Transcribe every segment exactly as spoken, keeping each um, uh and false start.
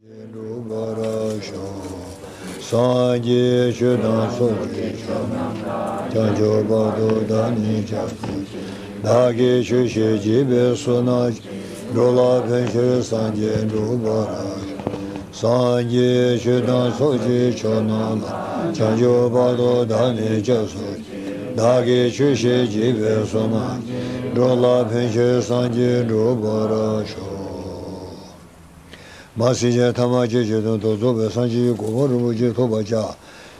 འགྲུབ་པར་ཤོག་སངས་རྒྱས་ཆོས་དང་ཚོགས་ཀྱི་མཆོག་རྣམས་ལ། བྱང་ཆུབ་བར་དུ་བདག་ནི་སྐྱབས་སུ་མཆི། བདག་གིས་ཆོས་བཤད་བགྱིས་པའི་བསོད་ནམས་ཀྱིས། འགྲོ་ལ་ཕན་ཕྱིར་སངས་རྒྱས་འགྲུབ་པར་ཤོག་སངས་རྒྱས་ཆོས་དང་ཚོགས་ཀྱི་མཆོག་རྣམས་ལ། བྱང་ཆུབ་བར་དུ་བདག་ནི་སྐྱབས་སུ་མཆི། བདག་གིས་ཆོས་བཤད་བགྱིས་པའི་བསོད་ནམས་ཀྱིས། འགྲོ་ལ་ཕན་ཕྱིར་སངས་རྒྱས་འགྲུབ་པར་ཤོག་མ་སེམས་ཅན་ཐ་མ་སྐྱེ་མཆེད་དོན་དུ་རྫོགས་པའི་སངས་རྒྱས་ཀྱི་གོ་འཕང་རིན་པོ་ཆེ་ཐོབ་པར་བྱ།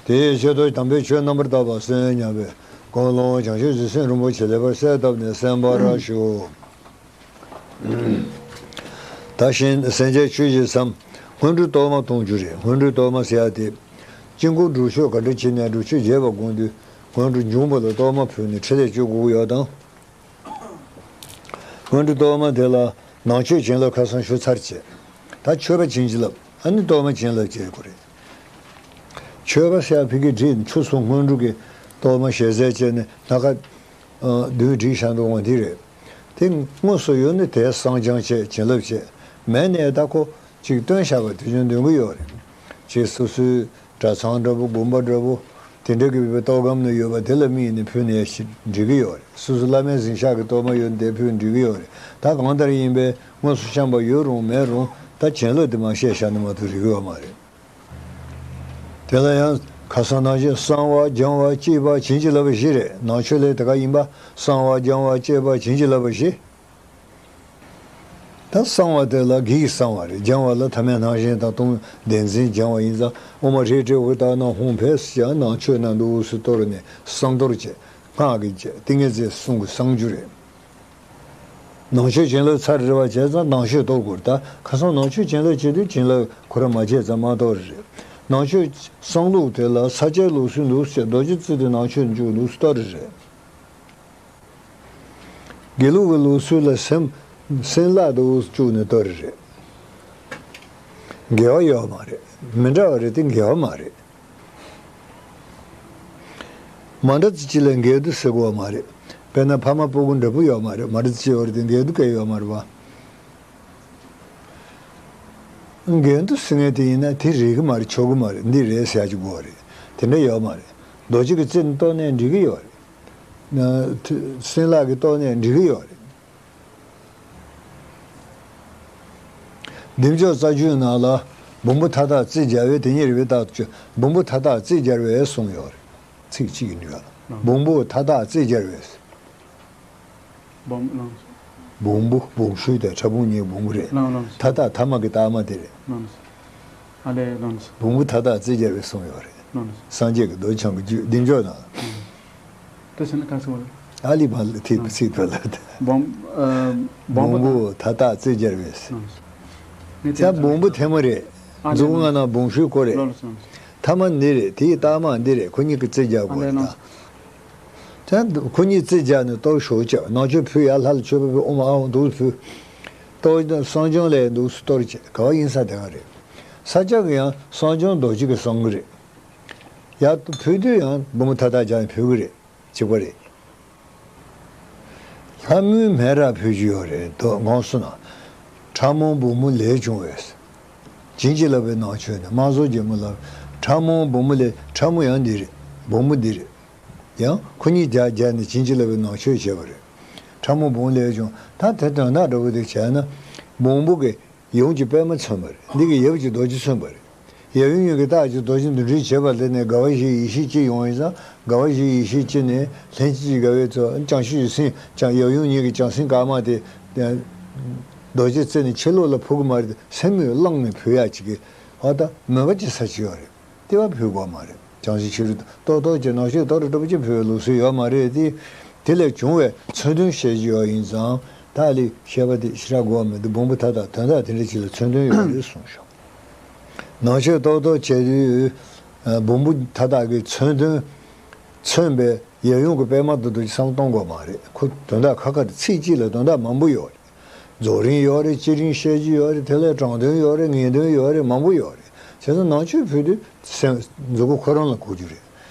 དེའི་ཆེད་དུ་དམ་པའི་ཆོས་རྣམ་པར་དག་པ་གསན་སྙམ་པའི་ཀུན་སློང་བྱང་ཆུབ་རྗེ་བཙུན་རིན་པོ་ཆེ་ལེགས་པར་གསལ་བཏབ་ནས་གསན་པར་ཞུ། ད་གཞན་སེམས་ཅན་ཆོས་ཀྱི་མཚམས། སྔོན་འགྲོའི་གཏོར་མ་གཏོང་རྒྱུ་རེད། སྔོན་འགྲོའི་གཏོར་མ་ཟེར་ཡ་དེ། དཀྱིལ་འཁོར་སྒྲུབ་མཆོད་ག་འདྲ་བྱས་ནས་སྒྲུབ་མཆོད་བྱས་པ་དགོངས་དུས། སྔོན་འགྲོ་འབྱུང་པོ་ལ་གཏོར་མ་ཕུལ་ནས་ཕྲིན་ལས་བཅོ་དགོས་ཀྱི་ཡོད་དམ། སྔོན་འགྲོའི་གཏོར་མ་དེ་ལ་ནང་མཆོད་བྱིན་རླབས་ཁ་སང་ཞུ་ཚར་བྱས། ད་མཆོད་པ་བྱིན་གྱིས་བརླབས། ཨ་ནི་གཏོར་མ་བྱིན་རླབས་བྱེད་དགོས་རེད། མཆོད་པ་ཟེར་ཡ་ཕ་གིར་བྲིས་ནས་ཆུ་སོ་སྔོན་འགྲོ་གི་གཏོར་མ་ཞལ་ཟས་བྱས་ནས་སྣ་ཁ་བདུན་བསྒྲིགས་བཞག་འདུག་འོང་འདི་རེད། དེ་དངོས་སུ་ཡོད་ནི་དེ་བསང་སྦྱང་བྱས་བྱིན་རླབས་བྱས། མེད་ནས་ད་ཁོ་ཅིག་བཏོན་བཞག་པ་དེ་ཅུང་འདོན་གྱི་ཡོད་རེད། ཅིག་སོ་སོའི་གྲྭ་ཚང་འདྲ་པོ་དགོན་པ་འདྲ་པོ། དེ་འདྲ་གི་བོད་པའི་གཏོར་སྒམ་ནང་ཡོད་པ་དེ་ལ་དམིགས་ནས་ཕུལ་ནས་ཞིག་འགྲིག་གི་ཡོད་རེད། སོ་སོ་བླ་མའི་གཟིམ་ཤག་གི་གཏོར་མ་ཡོད་ན་དེ་ཕུལ་འགྲིག་གི་ཡོད་རེད། ད་གང་ལྟར་ཡིན་པས་དངོས་སུ་བཤམས་པ་ཡོད་རུང་མེད་རུང་ད་བྱིན་རླབས་དེ་མ་བཤད་བཞག་ན་མ་གཏོགས་རིག་གི་ཡོད་མ་རེད། དེ་ལ་ཡང་ཁ་སང་ནང་བཞིན་བསང་བ་སྦྱང་བ་བསྐྱེད་པ་བྱིན་གྱིས་བརླབས་པ་བཞི་རེད། ནང་མཆོད་ལས་དེ་ག་ཡིན་པ་བསང་བ་སྦྱང་བ་བསྐྱེད་པ་བྱིན་གྱིས་བརླབས་པ་བཞི། ད་བསང་བ་དེ་ལ་གེགས་བསང་བ་རེད། སྦྱང་བ་ལ་ཐ་མལ་སྣང་ཞེན་དང་སྟོང་བདེན་འཛིན་སྦྱང་བ་ཡིན་ཙང་། ཨོཾ་རེ་ཊི་ཝི་ཏ་ན་ཧཱུྃ་ཕཊ་ཟེར་ནང་མཆོད་ན་འདུག་སེ་གཏོར་ནས་བསང་གཏོར་བྱས། སྔགས་ཀྱི་བྱས་ཏིང་ངེ་འཛིན་གསུམ་གྱི་བསང་རྒྱུ་རེད། ནང་མཆོད་བྱིན་རླབས་ཚར་རེ་བ་བྱས་ཙང་ནང་མཆོད་གཏོར་དགོས་རེད། ད་ཁ་སང་ནང་མཆོད་བྱིན་རླབས་བྱེད་དུས་བྱིན་རླབས་ཁོ་རང་མ་བྱས་ཙང་མ་གཏོར་རེད། ནང་མཆོད་བསང་ལུགས་དེ་ལ་ས་སྐྱའི་ལུགས་སྲོལ་འདུག་སེ་རྡོ་རྗེ་རྩེ་དེ་ནང་མཆོད་འཇུག་འདུག་སེ་གཏོར་རེད། དགེ་ལུགས་ཀྱི་ལུགས་སྲོལ་ལ་སེམས་སེམས་བླ་དུ་བཅུག་ནས་གཏོར་རེད། འགལ་བ་ཡོད་མ་རེད། མི་འདྲ་བ་རེད་དེ་འགལ་བ་མ་རེད། མ་འདྲ་ཙི་ཅི་ལ་འགལ་འདུ་ཟེར་དགོས་པ་མ་རེད། དཔེར་ན་ཕ་མ་སྤུ་གུ་འདྲ་པོ་ཡོད་མ་རེད། མ་འདྲ་ཙི་ཅི་ཡོད་རེད་དེ་འགལ་འདུ་གལ་ཡོད་མ་རེད་པ། འགལ་འདུ་ཟེར་མཁན་དེ་ཡིན་ན་དེ་རིགས་ཀྱི་མ་རེད། ཆོག་གི་མ་རེད། འདི་རེད་ཟེར་ཡ་ཅིག་དགོས་པ་རེད། དེ་འདྲ་ཡོད་མ་རེད། རྡོ་རྗེ་གི་རྩེ་ནས་གཏོར་ནས་འགྲིག་གི་ཡོད་རེད། ན་ཐུ་སེམས་བླ་གི་གཏོར་ནས་འགྲིག་གི་ཡོད་རེད། བདེ་མཆོག་རྩ་རྒྱུད་ནང་ལ་འབུམ་པོ་མཐའ་དག་རྩིས་སྦྱར་བས་དེ་ཉིད་རེད་པས་རྟག་ཏུ་སྤྱོད། འབུམ་པོ་མཐའ་དག་རྩིས་སྦྱར་བས་གསུངས་ཡོད་རེད། ཚིག་གཅིག་གི་འགྲིག་ག་འབུམ་པོ་མཐའ་དག་རྩིས་སྦྱར་བས། འབུམ་ལངས་སོང་། འབུམ་པོ་འབུམ་ཤུལ་དང་ཕྲ་ཕུང་གཉིས་འབུམ་པོ་རེད། ལངས་ལངས་སོང་། མཐའ་དག་ཐ་མ་གི་རྟགས་མ་དེ་རེད། ལངས་སོང་། ཨ་ལས་ལངས་སོང་། འབུམ་པོ་མཐའ་དག་རྩིས་སྦྱར་བས་གསུངས་ཡོད་རེད། ལངས་སོང་། སངས་རྒྱས་ཀྱི་རྡོ་རྗེ་འཆང་གི་རྒྱུད་བདེ་མཆོག་ནང་། དེ་ཟེར་ན་ག་ཟེར་བ་རེད། ཨ་ལི་བ་ལ་ཐིག་ཚིག་ཐོ་ལ། འབུམ་ཨ་འབུམ་པོ་དང་། མཐའ་དག་རྩིས་སྦྱར་བས། ལངས་སོང་། ངས་ད་དེ་འབུམ་པོ་ཐལ་མོ་རེད། ཨ་ལས་མཛུབ་མོ་ལངས་སོང་། ལྔ་ན་འབུམ་ཤུལ་སྐོར་རེད། ལངས་སོང་། ཐ་མ་འདི་རེད། དེའི་རྟགས་མ་འདི་རེད། ཁོ་གཉིས་ཀྱི་རྩིས་རྒྱག་དགོས་རེད་ད། ད་ཁོ་གཉིས་རྩིས་རྒྱག་ནས་གཏོར་ཞོག་ཅིག་ནང་མཆོད་ཕུལ་ཡ་ལྷ་ལ་མཆོད་པ་ཕུལ། ཨོཾ་ཨཱཿཧཱུྃ་འདུག་ཕུལ། གཏོར་བསང་སྦྱང་ལས་འདུག་གཏོར་བྱེད་ག་བ་ཡིན་ས་དེ་ག་རེད། ས་སྐྱ་གི་ཡང་བསང་སྦྱང་རྡོ་རྗེ་གི་བསང་གི་རེད། ཡར་ཕུལ་དུས་ཡང་འབུམ་པོ་མཐའ་དག་སྦྱར་ནས་ཕུལ་གི་རེད། གཅིག་པ་རེད། ལྷ་མོའི་སྨན་རག་ཕུལ་རྒྱུ་ཡོད་རེད་དོ་ངོ་སོ་ན། ཕྲ་མོ་འབུམ་མོ་ལས་བྱུང་བས། བྱིན་གྱིས་བརླབས་པའི་ནང་མཆོད་ནས་དམག་ཟོར་རྒྱལ་མོ་ལ། ཕྲ་མོ་འབུམ་མོ་ལས་ཕྲ་མོ་ཡང་འདི་རེད། འབུམ་མོ་འདི་རེད། ཡང་ཁོ་གཉིས་རྒྱ་རྒྱ་ནས་བྱིན་གྱིས་བརླབས་པའི་ནང་མཆོད་བྱས་པ་རེད། ཕྲ་མོ་འབུམ་མོ་ལས་བྱུང་ད་དེ་དོན་དག་འདྲ་བོ་དེ་བྱས་ན། འབུམ་པོ་གི་ཡུམ་གྱི་པད་མ་མཚོན་པ་རེད། འདི་གི་ཡབ་ཀྱི་རྡོ་རྗེ་མཚོན་པ་རེད། ཡབ་ཡུམ་གཉིས་ཀྱི་རྟགས་ཀྱི་རྡོ་རྗེ་འདུ་འགྲིལ་བྱེད་པ་ལས་ནས་དགའ་བ་བཞིའི་ཡེ་ཤེས་སྐྱེ་ཡོང་བ་ཡིན་ཙང་། དགའ་བ་བཞིའི་ཡེ་ཤེས་སྐྱེ་ནས་ལྷན་ཅིག་དགའ་བའི་ཚོགས་བྱང་ཆུབ་ཀྱི་སེམས་ཀྱང་ཡབ་ཡུམ་གཉིས་ཀྱི་བྱང་སེམས་དཀར་དམར་དེ་རྡོ་རྗེ་རྩེ་ནས་ཕྱི་ལོགས་ལ་ཕུལ་གྱི་མ་རེད། སེམས་ནས་བླངས་ནས་ཕུལ་ཡག་ཅིག་གི་ཨ་ད་མོས་པ་ཅིག་ས་ཅིག་ཡོད་རེད། དེ་བ་ཕུལ་དགོས་མ་རེད། བྱང་སེམས་ཕྱི་རོལ་ཏོག་ཏོག་ཅིག་ནང་མཆོད་གཏོར་འདྲ་པོ་ཅིག་ཕུལ་བའི་ལུགས་སྲོལ་ཡོད་མ་རེད་དེ། དེ་ལས་བྱུང་བའི་མཚོན་དོན་བཤད་ཀྱི་ཡོད་ཡིན་ཙང་། ད་ལི་བཤད་པ་དེ་ཞེ་དྲག་དགོས་པ་མི་འདུག་འབུམ་པོ་མཐའ་དག་དོན་དག་དེ་འདྲ་ཅིག་ལ་མཚོན་དོན་ཡོད་རེད་གསུངས་ཤོག་ནང་མཆོད་གཏོར་གཏོར་བྱས་དུས། འབུམ་པོ་མཐའ་དག་གི་མཚོན་དོན། མཚོན་པའི་ཡབ་ཡུམ་གྱི་པད་མ་དེ་ཚོ་བསམ་གཏོང་དགོས་མ་རེད། ཁོ་དོན་དག་ཁ་ཁ་དེ་ཚིག་གཅིག་ལ་དོན་དག་མང་པོ་ཡོད་རེད། རྫོགས་རིམ་ཡོད་རེད། བསྐྱེད་རིམ་བཤད་རྒྱུ་ཡོད་རེད། དེ་ལས་དྲང་དོན་ཡོད་རེད། ངེས་དོན་ཡོད་རེད། མང་པོ་ཡོད་རེད། བྱས་ཙང་ནང་མཆོད་ཕུལ་དུས་སེམས་མཛུབ་གུ་ཁོ་རང་ལ་གོ་རྒྱུ་རེད།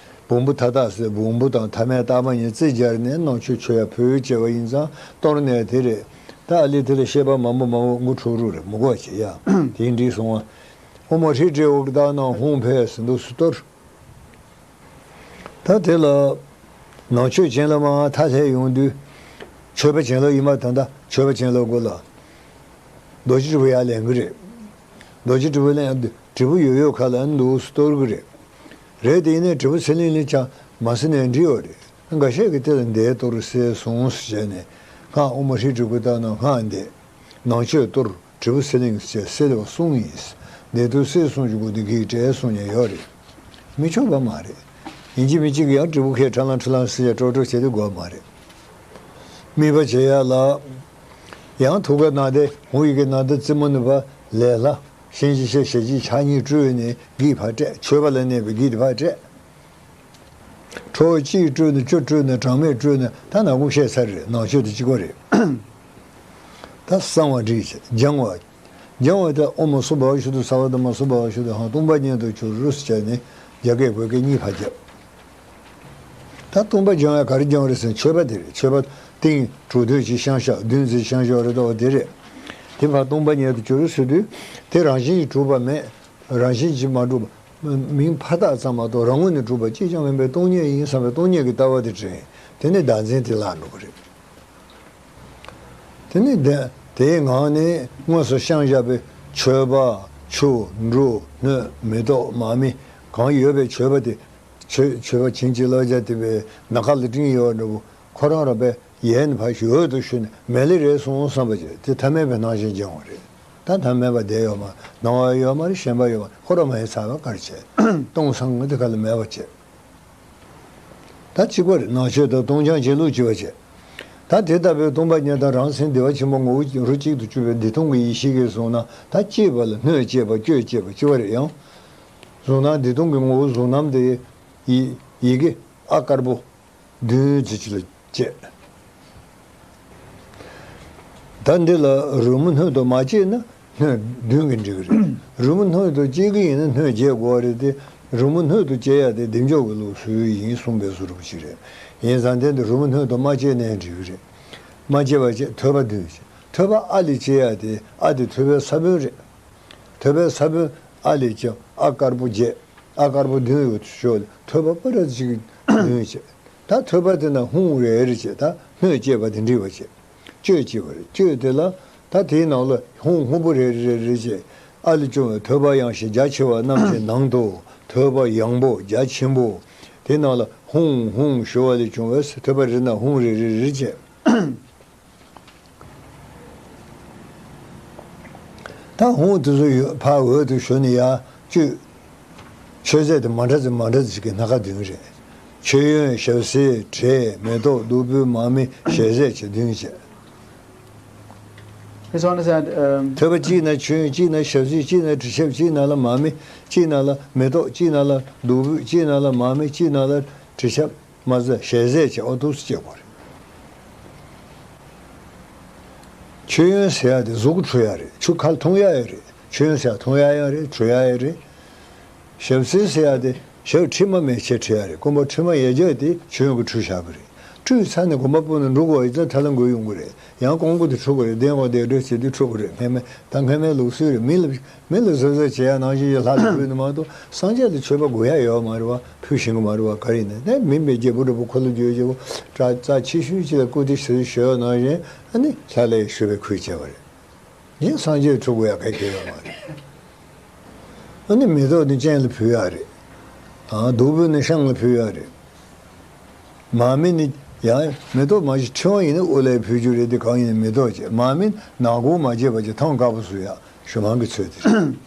འབུམ་པོ་མཐའ་དག་ཟེར་འབུམ་པོ་དང་ཐ་མལ་རྟགས་མ་གཉིས་རྩིས་སྦྱར་ནས་ནང་མཆོད་མཆོད་ཡ་ཕུལ་བྱས་པ་ཡིན་ཙང་གཏོར་ནས་དེ་རེད། ད་ཨ་ལི་དེ་ལ་བཤད་པ་མང་པོ་མང་པོ་མགོ་འཁྲུག་རུ་རེད། མི་དགོས་བྱེད་ཡ་དེ་འགྲིག་སོང་བ། ཨོཾ་ཨ་ཧྲཱིཿ་ཏྲཱིཿ་ཨོ་ཏ་ནང་ཧཱུྃ་ཕཊ་ཟེར་འདུག་སེ་གཏོར། ད་དེ་ལ་ནང་མཆོད་བྱིན་རླབས་མར་མཐའ་ལྷས་ཡོང་དུས། མཆོད་པ་བྱིན་རླབས་ཡིན་པ་ད་ལྟ་མཆོད་པ་བྱིན་རླབས་དགོས་ལ། རྡོ་རྗེ་དྲིལ་བུ་ཡར་ལེན་གི་རེད། རྡོ་རྗེ་དྲིལ་བུ་ལེན་དྲིལ་བུ་ཡོད་ཡོད་ཁ་ལ་འདུག་སེ་གཏོར་གི་རེད། རེད་དེ་ཡིན་ནའི་དྲིལ་བུ་ཚེ་ལེན་ལེན་ཆ་མ་སེ་ནས་འདྲི་ཡོད་རེད། འགའ་ཤས་ཀྱིས་དེ་ལ་འདས་གཏོར་ཟེར་སོང་ཟེར་བྱས་ནས། སྔགས་ཨོཾ་ཨ་ཧྲཱིཿ་ཏྲཱིཿ་ཨོ་ཏ་ནང་སྔགས་འདས། ནང་མཆོད་གཏོར། དྲིལ་བུ་ཚེ་ལེན་ཟེར་བྱས་སེ་ལེ་བ་གསུངས་ཡིན། འདས་གཏོར་ཟེར་གསུངས་ཀྱི་དགོས་དེ་གིས་བྲལ་སོང་ཡ་ཡོད་རེད། མི་ཆོག་པ་མ་རེད། ཡིན་གཅིག་མིན་གཅིག་གིས་ཡང་དྲིལ་བུ་ཁས་ཁྲ་ལང་ཁྲི་ལང་ཟེར་ཡ་ཀྲོག་ཀྲོག་བྱེད་དུ་དགོས་མ་རེད། དམིགས་པ་བྱེད་ཡ་ལ། ཡང་ཐུགས་ཀར་ནཱ་དའི་ཧཱུྃ་ཡི་གེ་ནཱ་ད་ཙི་མུ་ནི་པ་ལས་ལྷ། གཤིན་རྗེ་གཤེད་ཞལ་གཅིག་ཕྱག་གཉིས་སྤྲོས་ནས་གིས་ཕར་བསྐྲད། མཆོད་པ་ལ་གནས་པའི་གིས་དེ་ཕར་བསྐྲད། ཁྲོ་བོ་གཅིག་སྤྲོས་ནས་བཅུ་སྤྲོས་ནས་གྲངས་མེད་སྤྲོས་ནས་ད་ནག་ཁུང་བཤད་ཚར་རེད། ནང་མཆོད་དེ་གཅིག་པ་རེད། ད་གསང་བ་འདྲིས་བྱས་སྦྱང་བ། སྦྱང་བ་དེ་ཨོཾ་མ་སུ་བྷ་བ་ཤུ་དྷ་སརྦ་དྷརྨ་སུ་བྷ་བ་ཤུ་དྷ་ཧཾ། སྟོང་པ་ཉིད་དུ་གྱུར་ཟེར་བྱས་ནས་རྒྱ་སྐད་བོད་སྐད་གཉིས་ཕར་བརྒྱབ། ད་སྟོང་པ་སྦྱང་ཡ་ག་རེ་སྦྱང་རེད་ཟེར་ན་མཆོད་པ་དེ་རེད། མཆོད་པ་ཏིང་དྲུག་འདོན་གྱི་ཤང་ཤག་བདུན་ཚེ་ཤང་ཤག་རེད་དོ་དེ་རེད། དེ་ཕར་སྟོང་པ་ཉིད་དུ་གྱུར་ཟེར་དུས་དེ་རང་བཞིན་གྱིས་གྲུབ་པ་མེད། རང་བཞིན་གྱིས་མ་གྲུབ་པ། མིང་ཕ་རྟགས་ཙམ་མ་གཏོགས་རང་ངོས་ནས་གྲུབ་པ་གཅིག་ཀྱང་མིན་པའི་སྟོང་ཉིད་ཡིན་བསམ་པའི་སྟོང་ཉིད་ཀྱི་ལྟ་བ་དེ་དྲན། དེ་ནས་བདག་འཛིན་དེ་བརླག་འགྲོ་གི་རེད། དེ་ནས་བདེ་དེའི་ངང་ནས་དངོས་སུ་བཤམས་བཞག་པའི་མཆོད་པ། ཆུ། འབྲུ། སྣོད། མེ་ཏོག་མར་མེ་གང་ཡོད་པའི་མཆོད་པ་དེ། མཆོད་མཆོད་པ་བྱིན་གྱིས་བརླབ་བྱ་དེ་བའི་ནམ་མཁའ་ལ་སྤྲིན་ཡོད་འདྲ་བོ་ཁོ་རང་རང་པའི་ཡལ་ནས་ཕར་ཞོལ་དུ་ཞུ་ནས་མེ་ལེ་རེད་སོང་བསམ་པ་བྱས་དེ་ཐ་མལ་པའི་སྣང་ཞེན་སྦྱང་བ་རེད། ད་ཐ་མལ་པ་བསྡད་ཡོད་མ་རེད། སྣང་བ་ཡོད་མ་རེད། ཞེན་པ་ཡོད་མ་རེད། ཁོ་རང་མ་ཡི་ཚ་བ་གར་བྱས་སྟོང་སང་དེ་ག་ལ་མེད་པ་བྱས། ད་གཅིག་པ་རེད། ནང་མཆོད་དང་སྟོང་སྦྱང་བྱེད་ལུགས་གཅིག་པ་བྱས། ད་དེ་ལྟ་བུའི་སྟོང་པ་ཉིད་དང་རང་སེམས་བདེ་བ་ཆེན་པོ་ངོ་བོ་རུ་གཅིག་ཏུ་གྱུར་པའི་བདེ་སྟོང་གི་ཡེ་ཤེས་ཀྱིས་བཟུང་ན་ད་གཅེས་པ་ལ་སྣོད་གཅེས་པ་སྤྱོད་གཅེས་པ་གཅིག་པ་རེད། ཡང་གཟུང་སྣང་བདེ་སྟོང་གི་ངོ་བོ་གཟུང་རྣམ་དེ་ཡི་ཡི་གེ་ཨ་དཀར་པོ་བདུན་ཙམ་ཅིག་ལ་བཅད། ད་འདི་ལ་རོལ་མོ་སྣོད་དུ་མ་བཅད་ན་སྣོད་བདུན་གྱིས་འགྲིག་གི་རེད། རོལ་མོ་སྣོད་དུ་བཅད་ཀྱི་ཡིན་ན་སྣོད་བརྒྱད་དགོས་པ་རེད་དེ། རོལ་མོ་སྣོད་དུ་བཅད་ཡ་དེ་བདེ་མཆོག་གི་ལུགས་སྲོལ་ཡིན་གསུངས་པའི་བཟོ་འདྲ་ཅིག་རེད། ཡིན་ཙང་དེ་འདི་རོལ་མོ་སྣོད་དུ་མ་བཅད་ནའི་འགྲིག་གི་རེད། མ་བཅད་པ་བཅད། ཐོད་པ་བདུན་བཅད། ཐོད་པ་ཨ་ལས་བཅད་ཡ་དེ་ཨ་དེ་ཐོད་པའི་ས་བོན་རེད། ཐོད་པའི་ས་བོན་ཨ་ལས་བཅད། ཨ་དཀར་པོ་བརྒྱད། ཨ་དཀར་པོ་བདུན་ཡོད་ཤོག་ལ་ཐོད་པ་པ་ར་ཅིག་བདུན་བཅད། ད་ཐོད་པ་དེ་ན་ཧཱུྃ་རེ་རེ་བྱས། ད་སྣོད་བཅད་པ་དེ་འགྲིག་པ་བྱས། གཅོད་བྱེད་པ་རེད། གཅོད་དེ་ལ་ད་དེའི་ནང་ལ་ཧཱུྃ་སྔོན་པོ་རེ་རེ་རེ་རེ་བྱས། ཨ་ལས་བྱུང་བའི་ཐོད་པ་ཡངས་ཤིང་རྒྱ་ཆེ་བ་རྣམས་ཀྱི་ནང་དུ་ཐོད་པ་ཡངས་པོ་རྒྱ་ཆེན་པོ་དེ་ནང་ལ་ཧཱུྃ་ཧཱུྃ་ཞུ་བ་ལས་བྱུང་བའི་ཐོད་པ་རེ་ན་ཧཱུྃ་རེ་རེ་རེ་བྱས། ད་ཧཱུྃ་དེ་ཚོ་ཡོད་ཕར་འོད་དུ་ཞུ་ནས་ཡར་གཅོད། མཆོད་རྫས་དེ་མ་འདྲ་ཚོ་མ་འདྲ་ཚོ་ཞིག་གི་སྣ་ཁ་བདུན་རེད། མཆོད་ཡོན། ཞབས་བསིལ། བྲེ། མེ་ཏོག་བདུག་སྤོས། མར་མེ། ཞལ་ཟས་བཅས་བདུན་བཅས། Please understand, um, ཐོད་པ་གཅིག་ན་མཆོད་ཡོན། གཅིག་ན་ཞབས་བསིལ། གཅིག་ན་དྲི་ཆབ། གཅིག་ན་ལ་མར་མེ། གཅིག་ན་ལ་མེ་ཏོག། གཅིག་ན་ལ་བདུག་སྤོས། གཅིག་ན་ལ་མར་མེ། གཅིག་ན་ལ་དྲི་ཆབ། མ་ཟད་ཞལ་ཟས་བཅས་འོ་འདུག་སེ་བྱེད་དགོས་རེད། མཆོད་ཡོན་ཟེར་ཡ་དེ་གཟུགས་འཁྲུ་ཡ་རེད། ཆུ་ཁ་འཐུང་ཡ་ཡོད་རེད། མཆོད་ཡོན་ཟེར་ཡ་འཐུང་ཡ་ཡང་རེད། འཁྲུ་ཡ་ཡང་རེད། ཞབས་བསིལ་ཟེར་ཡ་དེ་ཞབས་དྲི་མ་མེད་ཆེ་བྲི་ཡ་རེད། རྐང་པ་དྲི་མ་ཡལ་རྒྱུ་དེ་མཆོད་ཡོན་གྱིས་འཁྲུ་བཞག་པ་རེད། བཀྲུས་ཚར་ནས་གོམ་པ་སྤོས་ནས་འགྲོ་དགོས་ཡིན་ཙང་ཐལ་འགོས་ཡོང་གི་རེད། ཡང་གོང་བུ་དེ་འཁྲུ་དགོས་རེད། གདན་འོག་དེ་འགྲོ་བྱེད་དུས་འཁྲུ་དགོས་རེད། སྔན་མ་ད་སྔན་མའི་ལུགས་སྲོལ་རེད། མི་ལ་མི་ལ་གཟབ་གཟབ་བྱེད་ཡ་ནང་བཞིན་གྱི་ལྷ་ལ་ཕུལ་ནི་མ་གཏོགས་སངས་རྒྱས་ལ་མཆོད་པ་དགོས་ཡ་ཡོད་མ་རེད་བ། ཕུལ་ཤེས་ཀྱི་མ་རེད་བ། ག་རེ་ཡིན་ན་ནས་མིན་པའི་རྒྱལ་པོ་འདྲ་པོ་འཁོར་ལོ་བསྒྱུར་རྒྱལ་པོ་རྩ་རྩ་ཆེ་ཤོས་ཅིག་ལ་བཀུར་སྟི་ཞུ་ཞུ་ཡ་ནང་བཞིན་ཨ་ནི་ལྷ་ལ་ཡང་མཆོད་པའི་ཁུལ་བྱས་པ་རེད། ཡིན་སངས་རྒྱས་འཁྲུ་དགོས་ཡ་ག་གེ་ཡོད་མ་རེད། ཨ་ནི་མེ་ཏོག་ནི་སྤྱན་ལ་ཕུལ་ཡ་རེད། ཨ་བདུག་སྤོས་ནི་བཤང་ལ་ཕུལ་ཡ་རེད། མར་མེ་ནི་ཡང་མེ་ཏོག་མ་གཞི་ཕྲེང་བ་ཡིན་ན་དབུ་ལ་ཕུལ་རྒྱུ་རེད་དེ། གང་ཡིན་ན་མེ་ཏོག་བཅས། མར་མེ་ནག་ཁུང་མ་བཅད་པ་བཅས་ཐང་དཀར་པོ་བཟོ་ཡ་ཞུ་མང་གི་ཚོད་དེ་རེད།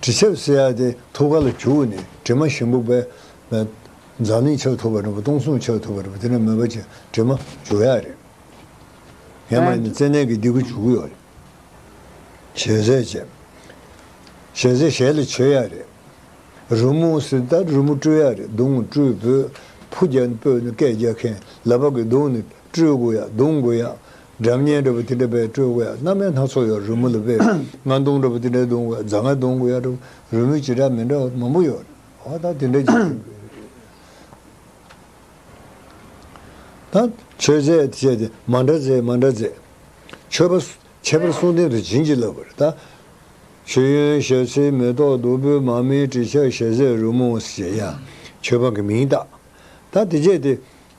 དྲི་ཆབ་ཟེར་ཡ་དེ་ཐུགས་ཀ་ལ་བྱུག་ནས་དྲི་མ་ཞིམ་པོ་བས་འཛམ་གླིང་ཁྱབ་ཐུབ་པ་འདྲ་པོ་སྟོང་གསུམ་ཁྱབ་ཐུབ་པ་འདྲ་པོ་དེ་འདྲ་མེད་པ་ཅིག་དྲི་མ་བྱུག་ཡ་རེད། ཡང་མིན་ན་ཙན་དན་གྱི་ལྡེ་གུ་བྱུག་གི་ཡོད་རེད། ཞལ་ཟས་བཅས། ཞལ་ཟས་ཞལ་ལ་མཆོད་ཡ་རེད། རོལ་མོ་ཟེར་ད་རོལ་མོ་དཀྲོལ་ཡ་རེད། མདུང་དཀྲོལ་བོས་ཕུ་རྒྱག་ནས་སྤོས་ནས་སྐད་རྒྱག་མཁན། ལག་པ་གི་མདུང་ནི་དཀྲོལ་དགོས་ཡ། རྡུང་དགོས་ཡ། སྒྲ་སྙན་འདྲ་པོ་དེ་འདྲ་བས་དཀྲོལ་དགོས་ཡ། རྣམ་དབྱེ་སྣ་ཚོགས་ཡོད། རོལ་མོ་ལ་བས་རྔ་མདུང་འདྲ་པོ་དེ་འདྲ་རྡུང་དགོས་ཡ། རྫ་རྔ་རྡུང་དགོས་ཡ་འདྲ་པོ་རོལ་མོ་བྱེ་བྲག་མི་འདྲ་བ་མང་པོ་ཡོད་རེད། འོ་ད་དེ་འདྲ་ཅིག་ད་མཆོད་རྫས་བཅས་ཏེ་མ་འདྲ་རྫས་མ་འདྲ་རྫས། མཆོད་པ་ ཁྱད་པར་གསུམ་ལྡན་དུ་བྱིན་གྱིས་བརླབས་པ་རེད་ད། མཆོད་ཡོན་ཞལ་ཟས་མེ་ཏོག་བདུག་སྤོས་མར་མེ་དྲི་ཆབ་ཞལ་ཟས་རོལ་མོ་ཞེས་ཡང་མཆོད་པ་གི་མིང་བཏགས། ད་དེ་རྗེས་དེ།